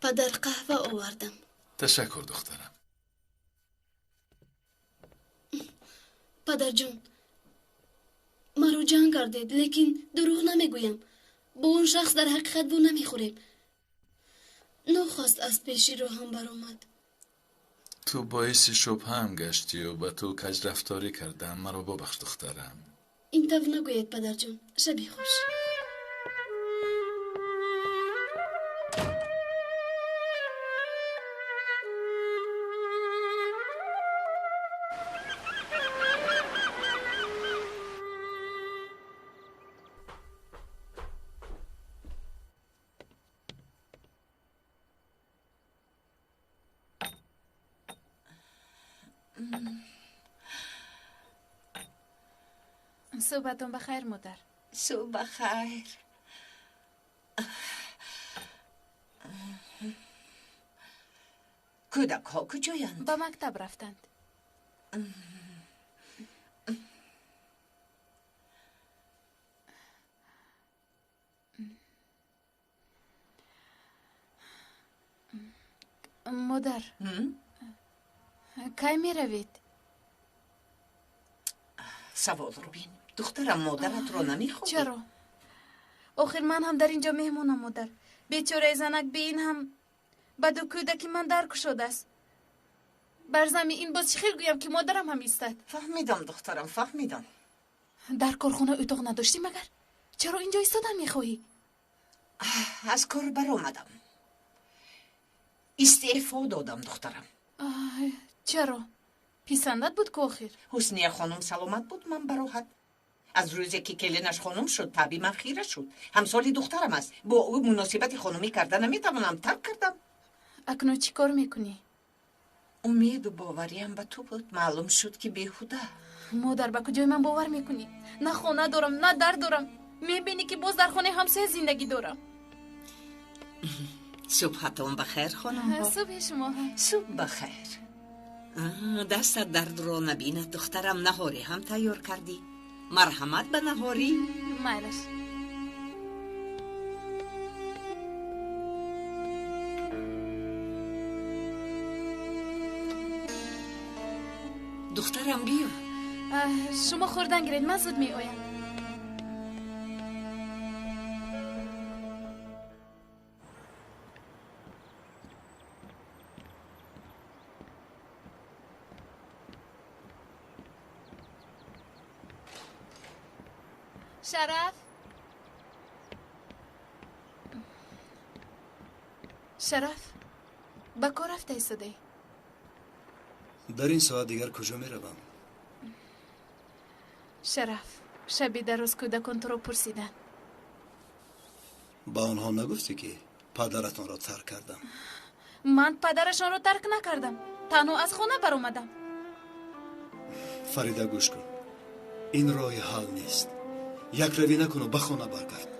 Падар, қаҳва овардам. Ташаккур, духтарам. Падарҷон, маро ҷанг кардед, лекин дурӯғ намегӯям. Бо он шахс дар ҳақиқат бу намехӯрем. Нохост аз пеши роҳам баромад. Ту боиси шубҳаам гаштию ба ту каҷрафторӣ кардам. Маро бубахш, духтарам. Ин тавр нагӯед, падарҷон. Шаби хуш. Суҳбатон ба хайр, модар. Субҳ ба хайр. Кӯдакҳо куҷоянд? Ба мактаб рафтанд. Модар, кай меравед? Саволро бин. Духтарам, модаратро намехоҳӣ? Чаро? Охир ман ҳам дар ин ҷо меҳмонам, модар. Бечораи занак би ин ҳам ба ду кӯдаки ман дар кушодааст. Бар замми ин боз чӣ хел гӯям, ки модарам ҳам истад? Фаҳмидам, духтарам, фаҳмидам. Дар корхона утоқ надоштӣ магар? Чаро инҷо истодан мехоҳӣ? Аз кор баромадам. Истеъфо додам, духтарам. Чаро? Писандат буд ку охир? Ҳусния хонум саломат буд, ман бароҳат. Аз рӯзе ки келинаш хонум шуд, таби ман хира шуд. Ҳамсоли духтарам аст. Бо ӯ муносибати хонумӣ карда наметавонам, тарк кардам. Акнун чӣ кор мекунӣ? Умеду бовариам ба ту буд. Маълум шуд, ки беҳуда. Модар, ба куҷои ман бовар мекунӣ? На хона дорам, на дар дорам. Мебинӣ, ки боз дар хонаи ҳамсоя зиндагӣ дорам. Субҳатон ба хайр, хонумҳо. Субҳи шумо. Субҳ ба хайр. Дастат дардро набинад, духтарам. Наҳорӣ ҳам тайёр кардӣ. Марҳамат ба наҳорӣ. Майлаш. Духтарам, биё. Шумо хӯрдан гиред, ман зуд меоям. Шараф, Шараф, ба кор рафта истодаӣ? Дар ин соат дигар куҷо меравам? Шараф, шаби дароз кӯдакон туро пурсиданд. Ба онҳо нагуфтӣ, ки падаратонро тарк кардам? Ман падарашонро тарк накардам, танҳо аз хона баромадам. Фарида, гӯш кун, ин роҳи ҳал нест. Якравӣ накуну ба хона баргард.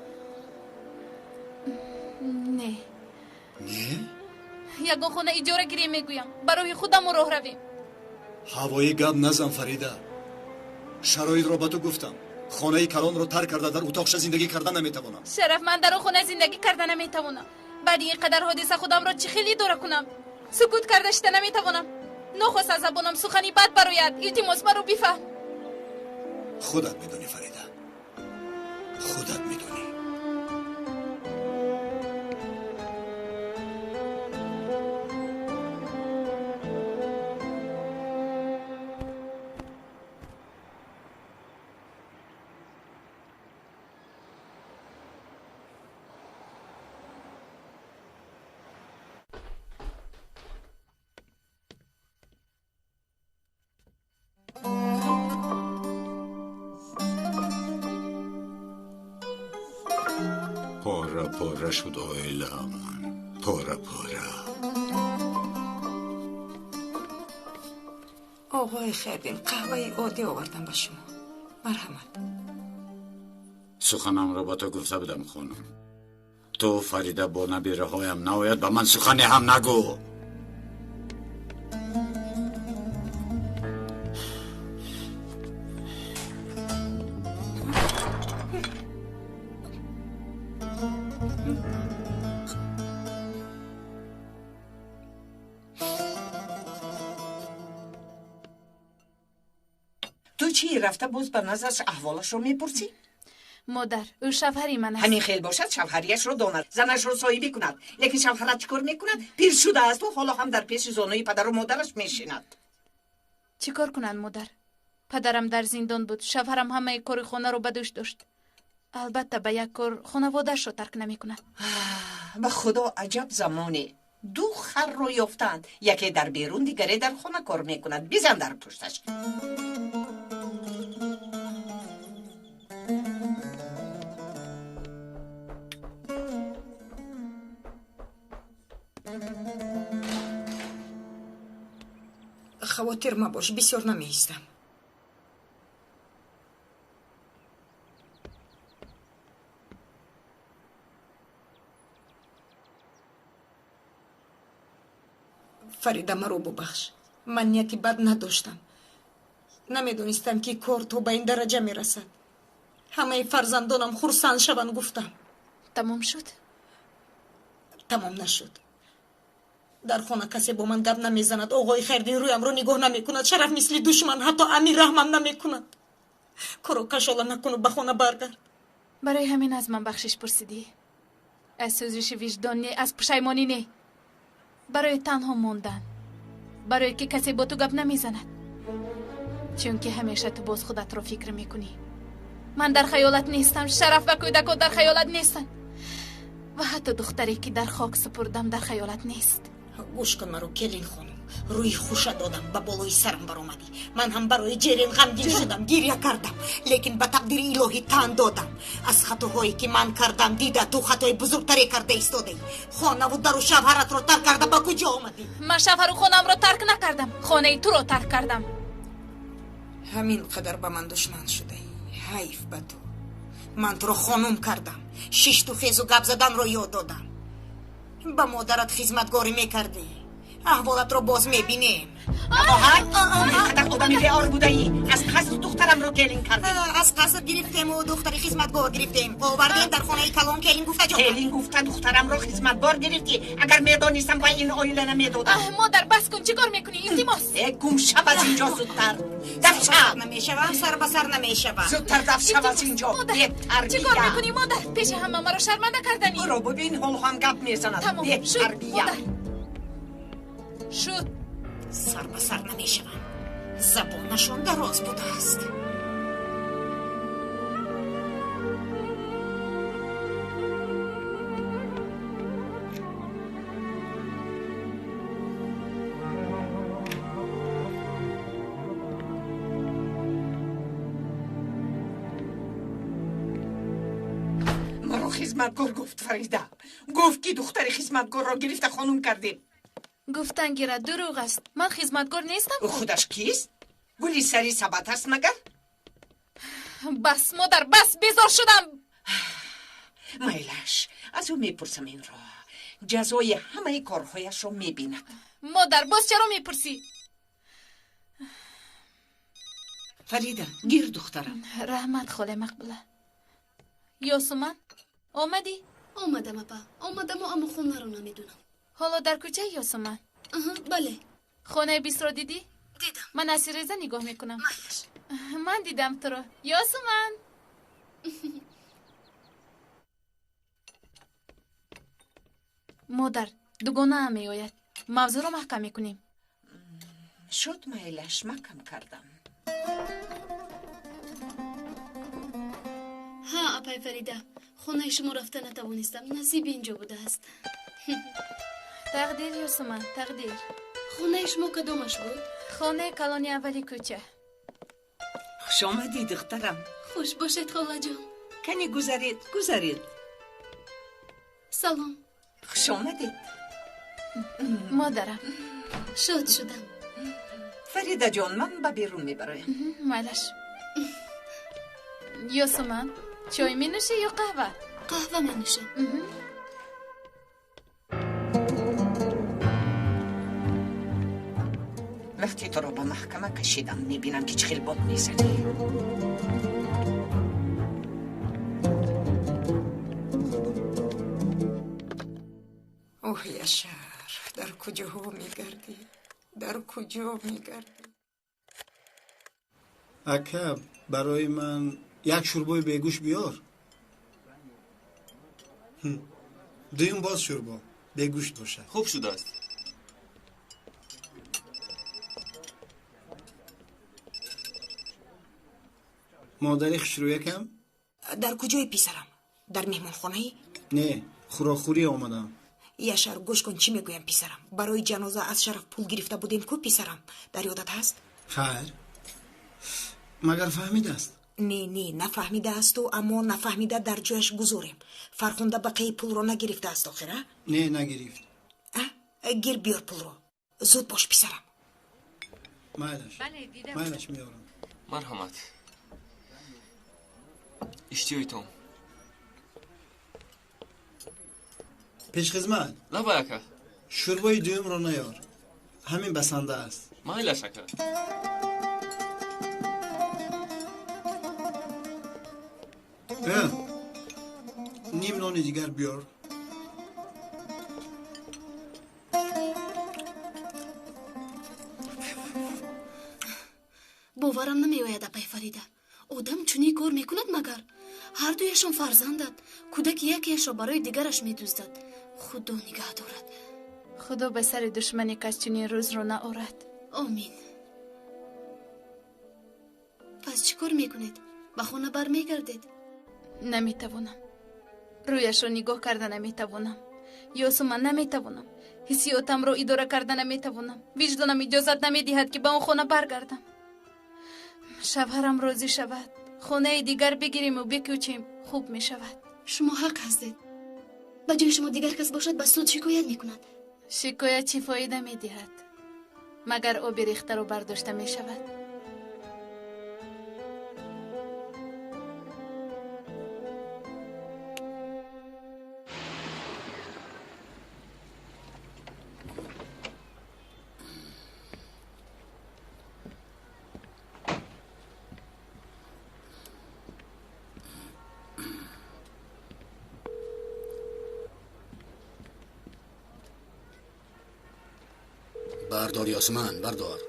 Не. Не? Ягон хона иҷора гирем, мегӯям, ба роҳи худамо роҳ равем. Ҳавоӣ гап назан, Фарида. Шароитро ба ту гуфтам. Хонаи калонро тарк карда дар утоқша зиндагӣ карда наметавонам. Шараф, ман дар он хона зиндагӣ карда наметавонам. Баъди ин қадар ҳодиса худамро чӣ хел идора кунам? Сукут карда шида наметавонам. Нохост аз забонам сухани бад барояд. Илтимос, маро бифаҳм. Худат медонӣ, Фарида, худат медонӣ. Пора пора шуд оиламон, пора пора. Оғои Хайрдин, қаҳваи оддӣ овардам ба шумо. Марҳамат. Суханамро ба ту гуфта будам, хонум. То Фарида бо набираҳоям наояд, ба ман сухане ҳам нагӯ. Ту чӣ рафта боз ба назарш аҳволашро мепурсӣ? Модар, ӯ шавҳари ман аст. Ҳамин хел бошад, шавҳарияшро донад, занашро соҳибӣ кунад. Лекин шавҳарат чӣ кор мекунад? Пир шудаасту ҳоло ҳам дар пеши зонуи падару модараш мешинад. Чӣ кор кунанд, модар? Падарам дар зиндон буд, шавҳарам ҳамаи кори хонаро ба дӯш дошт. Албатта, ба як кор хонаводаашро тарк намекунад. Ба худо, аҷаб замоне. Ду харро ёфтаанд, яке дар берун, дигаре дар хона кор мекунад. Бизан дар пушташ. Хавотир мабош, бисёр намеистам. Фарида, маро бубахш. Ман нияти бад надоштам. Намедонистам, ки кор то ба ин дараҷа мерасад. Ҳамаи фарзандонам хурсанд шаванд, гуфтам. Тамом шуд? Тамом нашуд. Дар хона касе бо ман гап намезанад. Оғои Хайрдин рӯямро нигоҳ намекунад. Шараф мисли душман, ҳатто Амир раҳмам намекунад. Корро кашола накуну ба хона баргард. Барои ҳамин аз ман бахшиш пурсидӣ? Аз сӯзиши виҷдон не, аз пушаймонӣ не, барои танҳо мондан. Барое ки касе бо ту гап намезанад. Чунки ҳамеша ту боз худатро фикр мекунӣ. Ман дар хаёлат нестам, Шараф ва кӯдакҳо дар хаёлат нестанд. Ва ҳатто духтаре ки дар хок супурдам дар хаёлат нест. Гӯш кун маро, келин хонум. Рӯи хуша додам, ба болои сарам баромадӣ. Ман ҳам барои Ҷерин ғамгин шудам, гиря кардам, лекин ба тақдири илоҳӣ тан додам. Аз хатоҳое ки ман кардам дида, ту хатои бузургтаре карда истодаӣ. Хонаву дару шавҳаратро тарк карда ба куҷо омадӣ? Ман шавҳару хонаамро тарк накардам, хонаи туро тарк кардам. Ҳамин қадар ба ман душман шудаӣ. Ҳайф ба ту. Ман туро хонум кардам, шишту хезу гап заданро ёд додам. Ба модарат хизматгорӣ мекардӣ. Аҳволатро боз мебинем. Хоҳар, қадар одами беор будаӣ. Аз қаср духтарамро келин кардӣ. Аз қаср гирифтему духтари хизматгор гирифтем. Овардем дар хонаи калон келин гуфта ҷо. Келин гуфта духтарамро хизматгор гирифтӣ. Агар медонистам ба ин оила намедодам. Модар, бас кун, чӣ кор мекунӣ? Илтимос. Э, гум шав аз инҷо зудтар. Даф шав. Намешавам, сар ба сар намешавам. Зудтар даф шав аз инҷо. Модар, чӣ кор мекунӣ, модар? Пеши ҳама маро шарманда карданӣ. Ӯро бибин, ҳол ҳам гап мезанад. Тамом шуд, модар. Шуд. Сар ба сар намешавам. Забонашон дароз будааст. Маро хизматгор гуфт, Фарида. Гуфт ки духтари хизматгорро гирифта хонум кардем. Гуфтан гирад, дурӯғ аст. Ман хизматгор нестам. Худаш кист? Гули сари сабат аст магар? Бас, модар, бас, безор шудам. Майлаш, аз ӯ мепурсам инро. Ҷазои ҳамаи корҳояшро мебинад. Модар, боз чаро мепурсӣ? Фарида, гир духтарам. Раҳмат, холе Мақбула. Ёсуман, омадӣ? Омадам, апа. Омадаму, аммо хонаро намедонам. Ҳоло дар кӯчаи Ёсуман? Бале. Хонаи бистро дидӣ? Дидам. Ман аз тиреза нигоҳ мекунам. Ман дидам туро. Ёсуман. Модар, дугонаам меояд. Мавзӯъро маҳкам мекунем. Шуд, майлаш, маҳкам кардам. Ҳа, апай Фарида, хонаи шумо рафта натавонистам. Насиби инҷо будааст. Тақдир, Ёсуман, тақдир. Хонаи шумо кадомаш буд? Хонаи калони аввали кӯча. Хуш омадӣ, духтарам. Хуш бошед, холаҷон. Кани гузаред, гузаред. Салом. Хуш омадед. Модарам. Шод шудам. Фаридаҷон, ман ба берун мебароям. Майлаш. Ёсуман, чой менӯшӣ ё қаҳва? Қаҳва менӯшам. Вақте туро ба маҳкама кашидам, мебинам ки чӣ хел бод мезанӣ. Оҳ, Яшар, дар куҷоҳо мегардӣ? Дар куҷо мегардӣ? Ака, барои ман як шӯрбои бегӯшт биёр. Дуюм боз шӯрбо бегӯшт бошад. Хуб шудааст. Модари хушрӯякам? Дар куҷои писарам? Дар меҳмонхонаи? Не, хӯрокхӯрӣ омадам. Яшар, гӯш кун, чӣ мегӯям писарам. Барои ҷаноза аз Шараф пул гирифта будем ку писарам? Дар ёдат ҳаст? Хайр. Магар фаҳмидааст? Не, не, нафаҳмидаасту, аммо нафаҳмида дар ҷояш гузорем. Фархунда бақияи пулро нагирифтааст охир, а? Не, нагирифт. Гир биёр пулро. Зуд бош писарам. Майлаш. Майлаш меорам. Марҳамат. Иштиёитон. Пешхизмат. Лабай, ака. Шӯрбои дуюмро наёр. Ҳамин басанда аст. Майлаш, ака. Ним нони дигар биёр. Боварам намеояд, апай Фарида. Одам чунин кор мекунад магар? Ҳардуяшон фарзанданд. Кӯдаки якеашро барои дигараш медуздад. Худо нигаҳ дорад. Худо ба сари душмани кас чунин рӯзро наорад. Омин. Пас чӣ кор мекунед? Ба хона бармегардед? Наметавонам. Рӯяшро нигоҳ карда наметавонам. Ёсуман, наметавонам. Ҳиссиётамро идора карда наметавонам. Виҷдонам иҷозат намедиҳад, ки ба он хона баргардам. Шавҳарам розӣ шавад, хонаи дигар бигириму бикӯчем, хуб мешавад. Шумо ҳақ ҳастед. Ба ҷои шумо дигар кас бошад, ба суд шикоят мекунад. Шикоят чӣ фоида медиҳад? Магар оби рехтаро бардошта мешавад? Бардор, Ёсуман, бардор.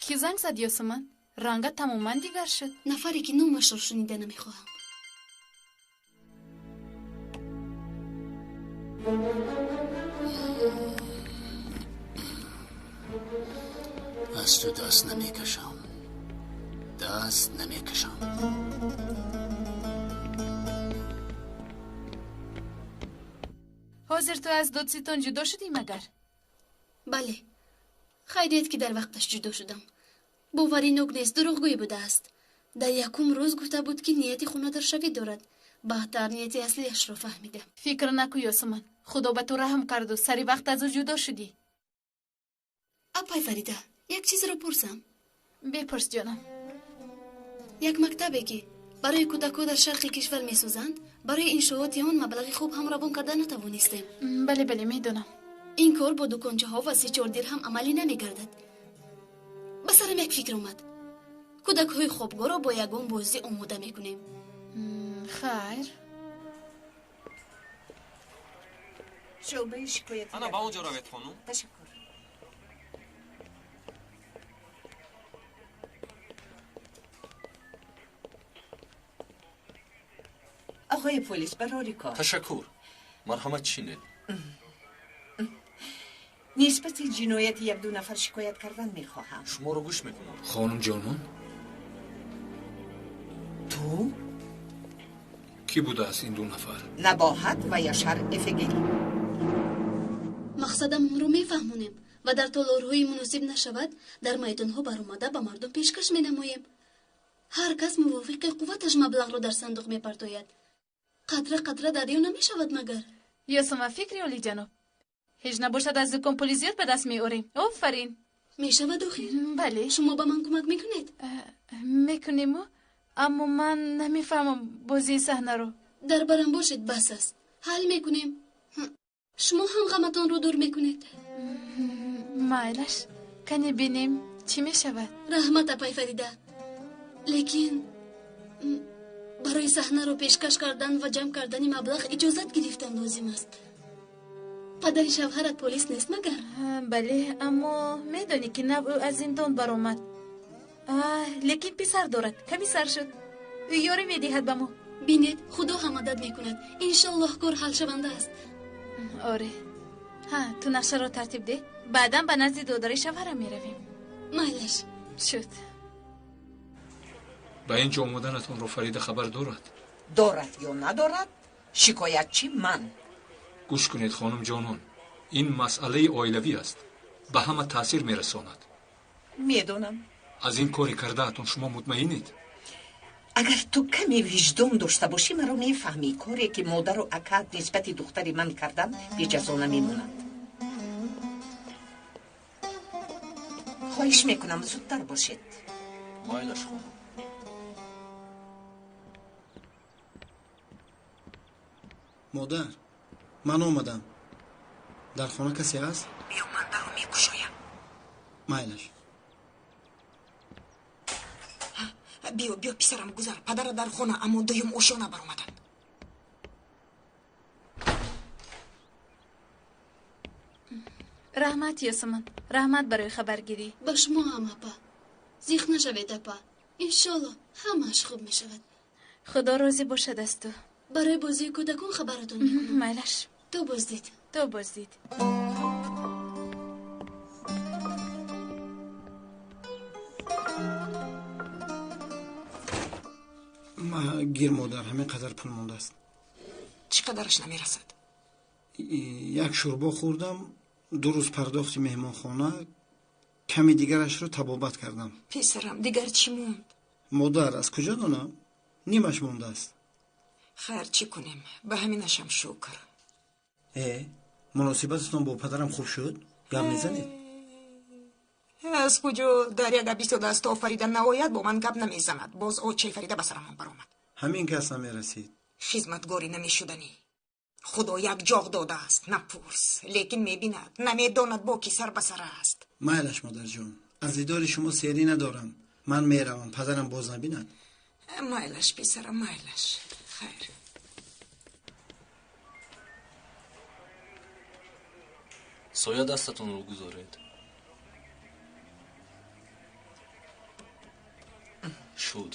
Кӣ занг зад, Ёсуман? Рангат тамоман дигар шуд. Нафаре ки номашро шунида намехоҳам. Аз ту даст намекашам, даст намекашам. Ҳозир ту аз додситон ҷудо шудӣ магар? Бале, хайрият ки дар вақташ ҷудо шудам. Боваринок нест, дурӯғгӯй будааст. Дар якум рӯз гуфта буд, ки нияти хонадаршавӣ дорад. Баъдтар нияти аслиашро фаҳмидам. Фикр накӯ, Ёсуман, Худо ба ту раҳм карду сари вақт аз ӯ ҷудо шудӣ. Апай Фарида, як чизро пурсам. Бепурс, ҷонам. Як мактабе ки барои кӯдакҳо дар шарқи кишвар месозанд, барои иншооти он маблағи хуб ҳам равон карда натавонистем. Бале, бале, медонам. Ин кор бо дукончаҳо ва 3-4 дирҳам амалӣ намегардад. Ба сарам як фикр омад. Кӯдакҳои хобгоҳро бо ягон бозӣ омода мекунем. Хайр. Шӯъбаи шикоят. Ана ба он ҷо равед, хонум. Ташаккур. Оқои полис, барори кор. Ташаккур. Марҳамат, чинед. Нисбати ҷинояти як-ду нафар шикоят кардан мехоҳам. Шуморо гӯш мекунам. Хонум ҷонон? Ту? Кӣ будааст ин ду нафар? Набоҳат ва Яшар Эфегил. Мақсадамонро мефаҳмонем ва дар толорҳои муносиб нашавад, дар майдонҳо баромада ба мардум пешкаш менамоем. Ҳар кас мувофиқи қувваташ маблағро дар сандуқ мепартояд. Қатра қатра дарё намешавад магар? Ёсума, фикри олиҷаноб. Ҳеҷ набошад, аз дукон пули зиёд ба даст меорем. Офарин. Мешавад охир? Бале. Шумо ба ман кӯмак мекунед? Мекунему, аммо ман намефаҳмам бозии саҳнаро. Дар барам бошед, бас аст. Ҳал мекунем. Шумо ҳам ғаматонро дур мекунед. Майлаш, кане бинем чӣ мешавад. Раҳмат, апай Фарида. Лекин барои саҳнаро пешкаш кардан ва ҷамъ кардани маблағ иҷозат гирифтан лозим аст. Падари шавҳарат полис нест магар? Бале, аммо медонӣ ки нав ӯ аз зиндон баромад. Лекин писар дорад, комиссар шуд. Ӯ ёрӣ медиҳад ба мо. Бинед, Худо ҳам мадад мекунад. Иншоллоҳ кор ҳалшаванда аст. Оре. Ҳа, ту нақшаро тартиб деҳ. Баъдан ба назди додари шавҳарам меравем. Майлаш. Шуд. Ба ин ҷо омаданатонро Фарида хабар дорад? Дорад ё надорад, шикоятчи ман. Гӯш кунед, хонум ҷонон, ин масъалаи оилавӣ аст. Ба ҳама таъсир мерасонад. Медонам. Аз ин кори кардаатон шумо мутмаинед? Агар ту каме виҷдон дошта бошӣ, маро мефаҳмӣ. Коре ки модару акаат нисбати духтари ман карданд, беҷазо намемонад. Хоҳиш мекунам, зудтар бошед. Майлаш, хонум. Модар, ман омадам. Дар хона касе ҳаст? Биё, ман даро мекушоям. Майлаш. Биё, биё, писарам, гузар. Падара дар хона, аммо дуюм ошёна баромаданд. Раҳмат, Ёсуман, раҳмат барои хабаргирӣ. Ба шумо ҳам, апа. Зиқ нашавед, апа. Иншолло ҳамааш хуб мешавад. Худо розӣ бошад аз ту. Барои бозии кӯдакон хабаратон мекунам. Майлаш. То боздид. То боздид. Гир, модар, ҳамин қадар пул мондааст. Чӣ қадараш намерасад? Як шӯрбо хӯрдам, 2 рӯз пардохти меҳмонхона, ками дигарашро табобат кардам. Писарам, дигар чӣ монд? Модар, аз куҷо донам? Нимаш мондааст. Хайр, чӣ кунем? Ба ҳаминашам шукр. Муносибататон бо падарам хуб шуд? Гап мезанед? Аз куҷо дар як гап истодааст, то Фарида наояд, бо ман гап намезанад. Боз очаи Фарида ба сарамон баромад. Ҳамин кас намерасид. Хизматгорӣ намешуданӣ. Худо як ҷоғ додааст, напурс, лекин мебинад, намедонад бо ки сар ба сар аст. Майлаш, модарҷон, аз дидори шумо серӣ надорам. Ман меравам, падарам боз набинад. Майлаш, писарам, майлаш. Хайр. Соя дастатонро гузоред. Шуд.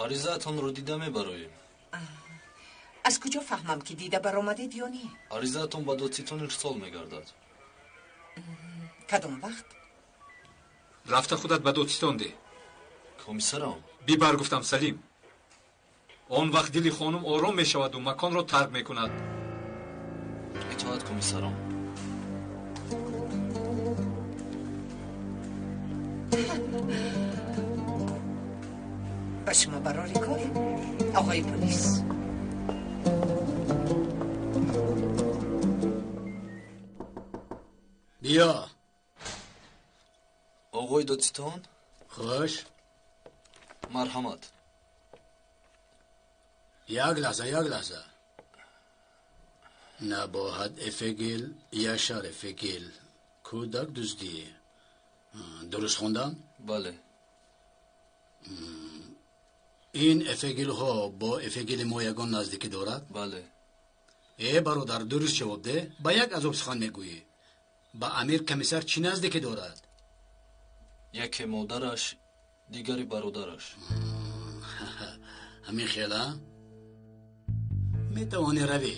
Аризаатонро дида мебароем. Аз куҷо фаҳмам, ки дида баромадед ё не? Аризаатон ба додситон ирсол мегардад. Кадом вақт? Рафта худат ба додситон деҳ. Комиссарам. Бибар, гуфтам, Салим. Он вақт дили хонум ором мешаваду маконро тарк мекунад. Итоат, комиссарам. Ба шумо барори кор, оғои полис. Биё. Оғои додситон? Хуш. Марҳамат. Як лаҳза, як лаҳза. Набоҳат Эфегил, Яшар Эфегил. Кӯдак дуздӣ. Дуруст хондам? Бале. Ин Эфегилҳо бо Эфегили мо ягон наздикӣ дорад? Бале. Э, бародар, дуруст ҷавоб деҳ. Ба як азоб сухан мегӯӣ. Ба Амир комиссар чӣ наздикӣ дорад? Яке модараш, дигари бародараш. Ҳамин хела? Метавонӣ равӣ.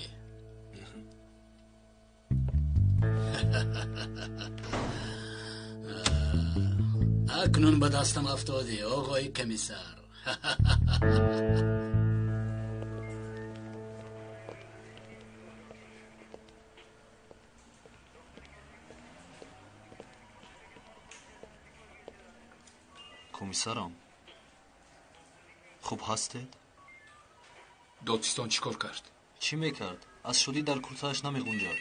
Акнун ба дастам афтодӣ, оғои комиссар. Комиссарам, хуб ҳастед? Додситон чӣ кор кард? Чӣ мекард? Аз шодӣ дар куртааш намеғунҷад.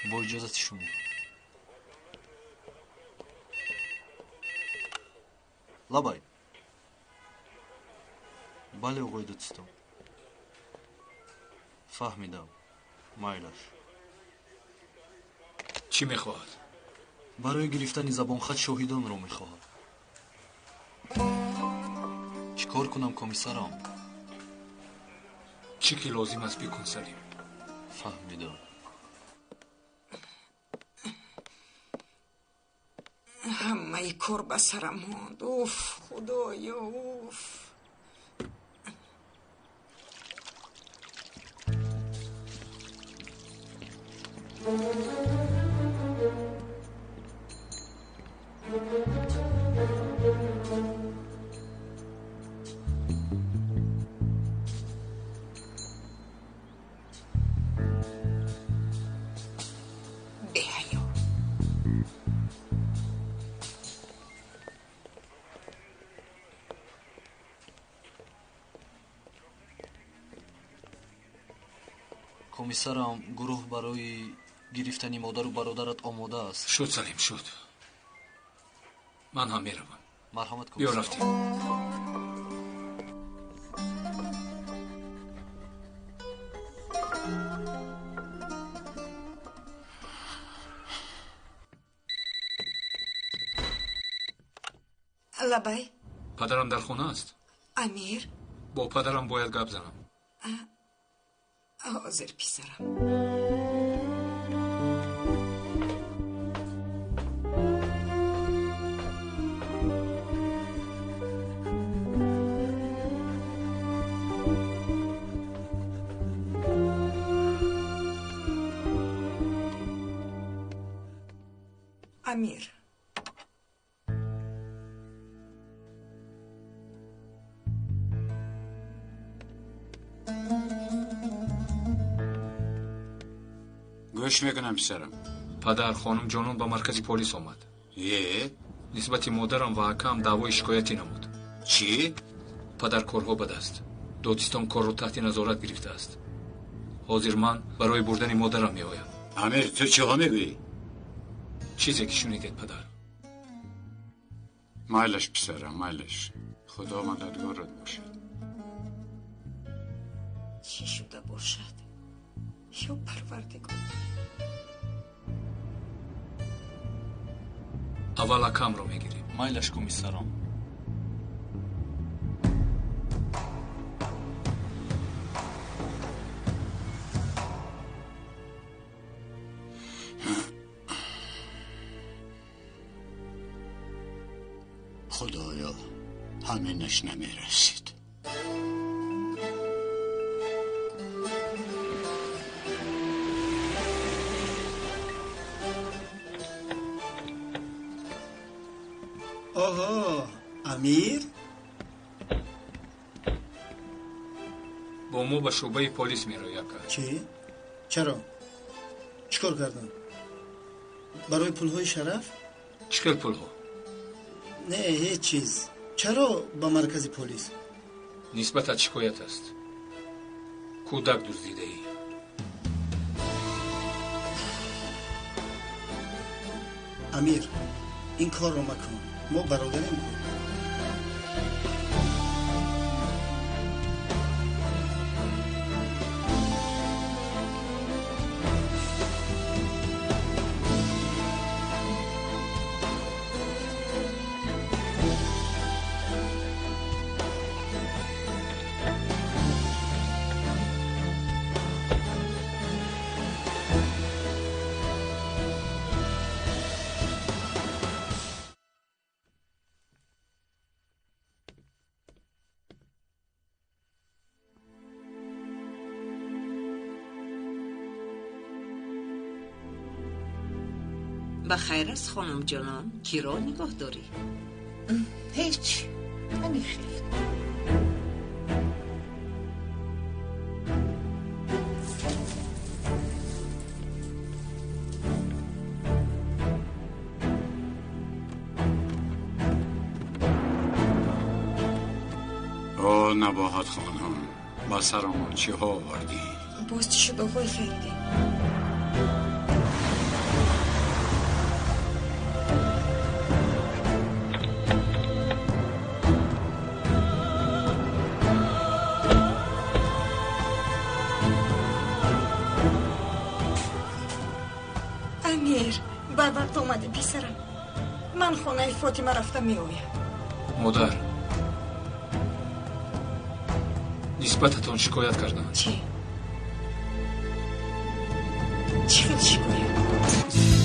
Бо иҷозати шумо. Лабай. Бале, оғои додситон. Фаҳмидам. Майлаш. Чӣ мехоҳад? Барои гирифтани забонхат шоҳидонро мехоҳад. Чӣ кор кунам, комиссарам? Чӣ ки лозим аст бикун, Салим. Фаҳмидам. Ҳамаи кор ба сарам монд. Уф, худоё, уф. Беҳаё. Комиссарам, гурӯҳ барои гирифтани модару бародарат омода аст. Шуд, Салим, шуд. Ман ҳам меравам. Марҳамат, Биё, комиссарам. рафтем. Лабай. Падарам дар хона аст? Амир? Бо падарам бояд гап занам. Ҳозир, писарам. Амир. Гӯш мекунам, писарам. Падар, хонум ҷонон ба маркази полис омад. Е? Нисбати модарам ва акаам даъвои шикоятӣ намуд. Чӣ? Падар, корҳо ба даст. Додистон корро таҳти назорат гирифтааст. Ҳозир ман барои бурдани модарам меоям. Амир, ту чиҳо мегӯӣ? Чизе ки шунидед, падар. Майлаш, писарам, майлаш. Худо мададгорат бошад. Чӣ шуда бошад? Ё Парвардигор. Аввал акамро мегирем. Майлаш, комиссаром. Худоё, ҳаминаш намерасид. Оҳо, Амир? Бо мо ба шӯъбаи полис мероӣ, ака. Чӣ? Чаро? Чӣ кор кардам? Барои пулҳои Шараф? Чӣ хел пулҳо? Не, ҳеҷ чиз. Чаро ба маркази полис? Нисбатат шикоят аст. Кӯдак дуздидаӣ. Амир, ин корро макун. Мо бародарем. Ба хайр аст, хонум ҷонон, киро нигоҳ дорӣ? Ҳеҷ, ҳамин хел. О, Набоҳат хонум, ба сарамон чиҳо овардӣ? Боз чӣ шуд, оғои Хайриддин? Амир, барвақт омадӣ, писарам. Ман хонаи Фотима рафта меоям. Модар, нисбататон шикоят карданд. Чӣ? Чӣ хел шикоят?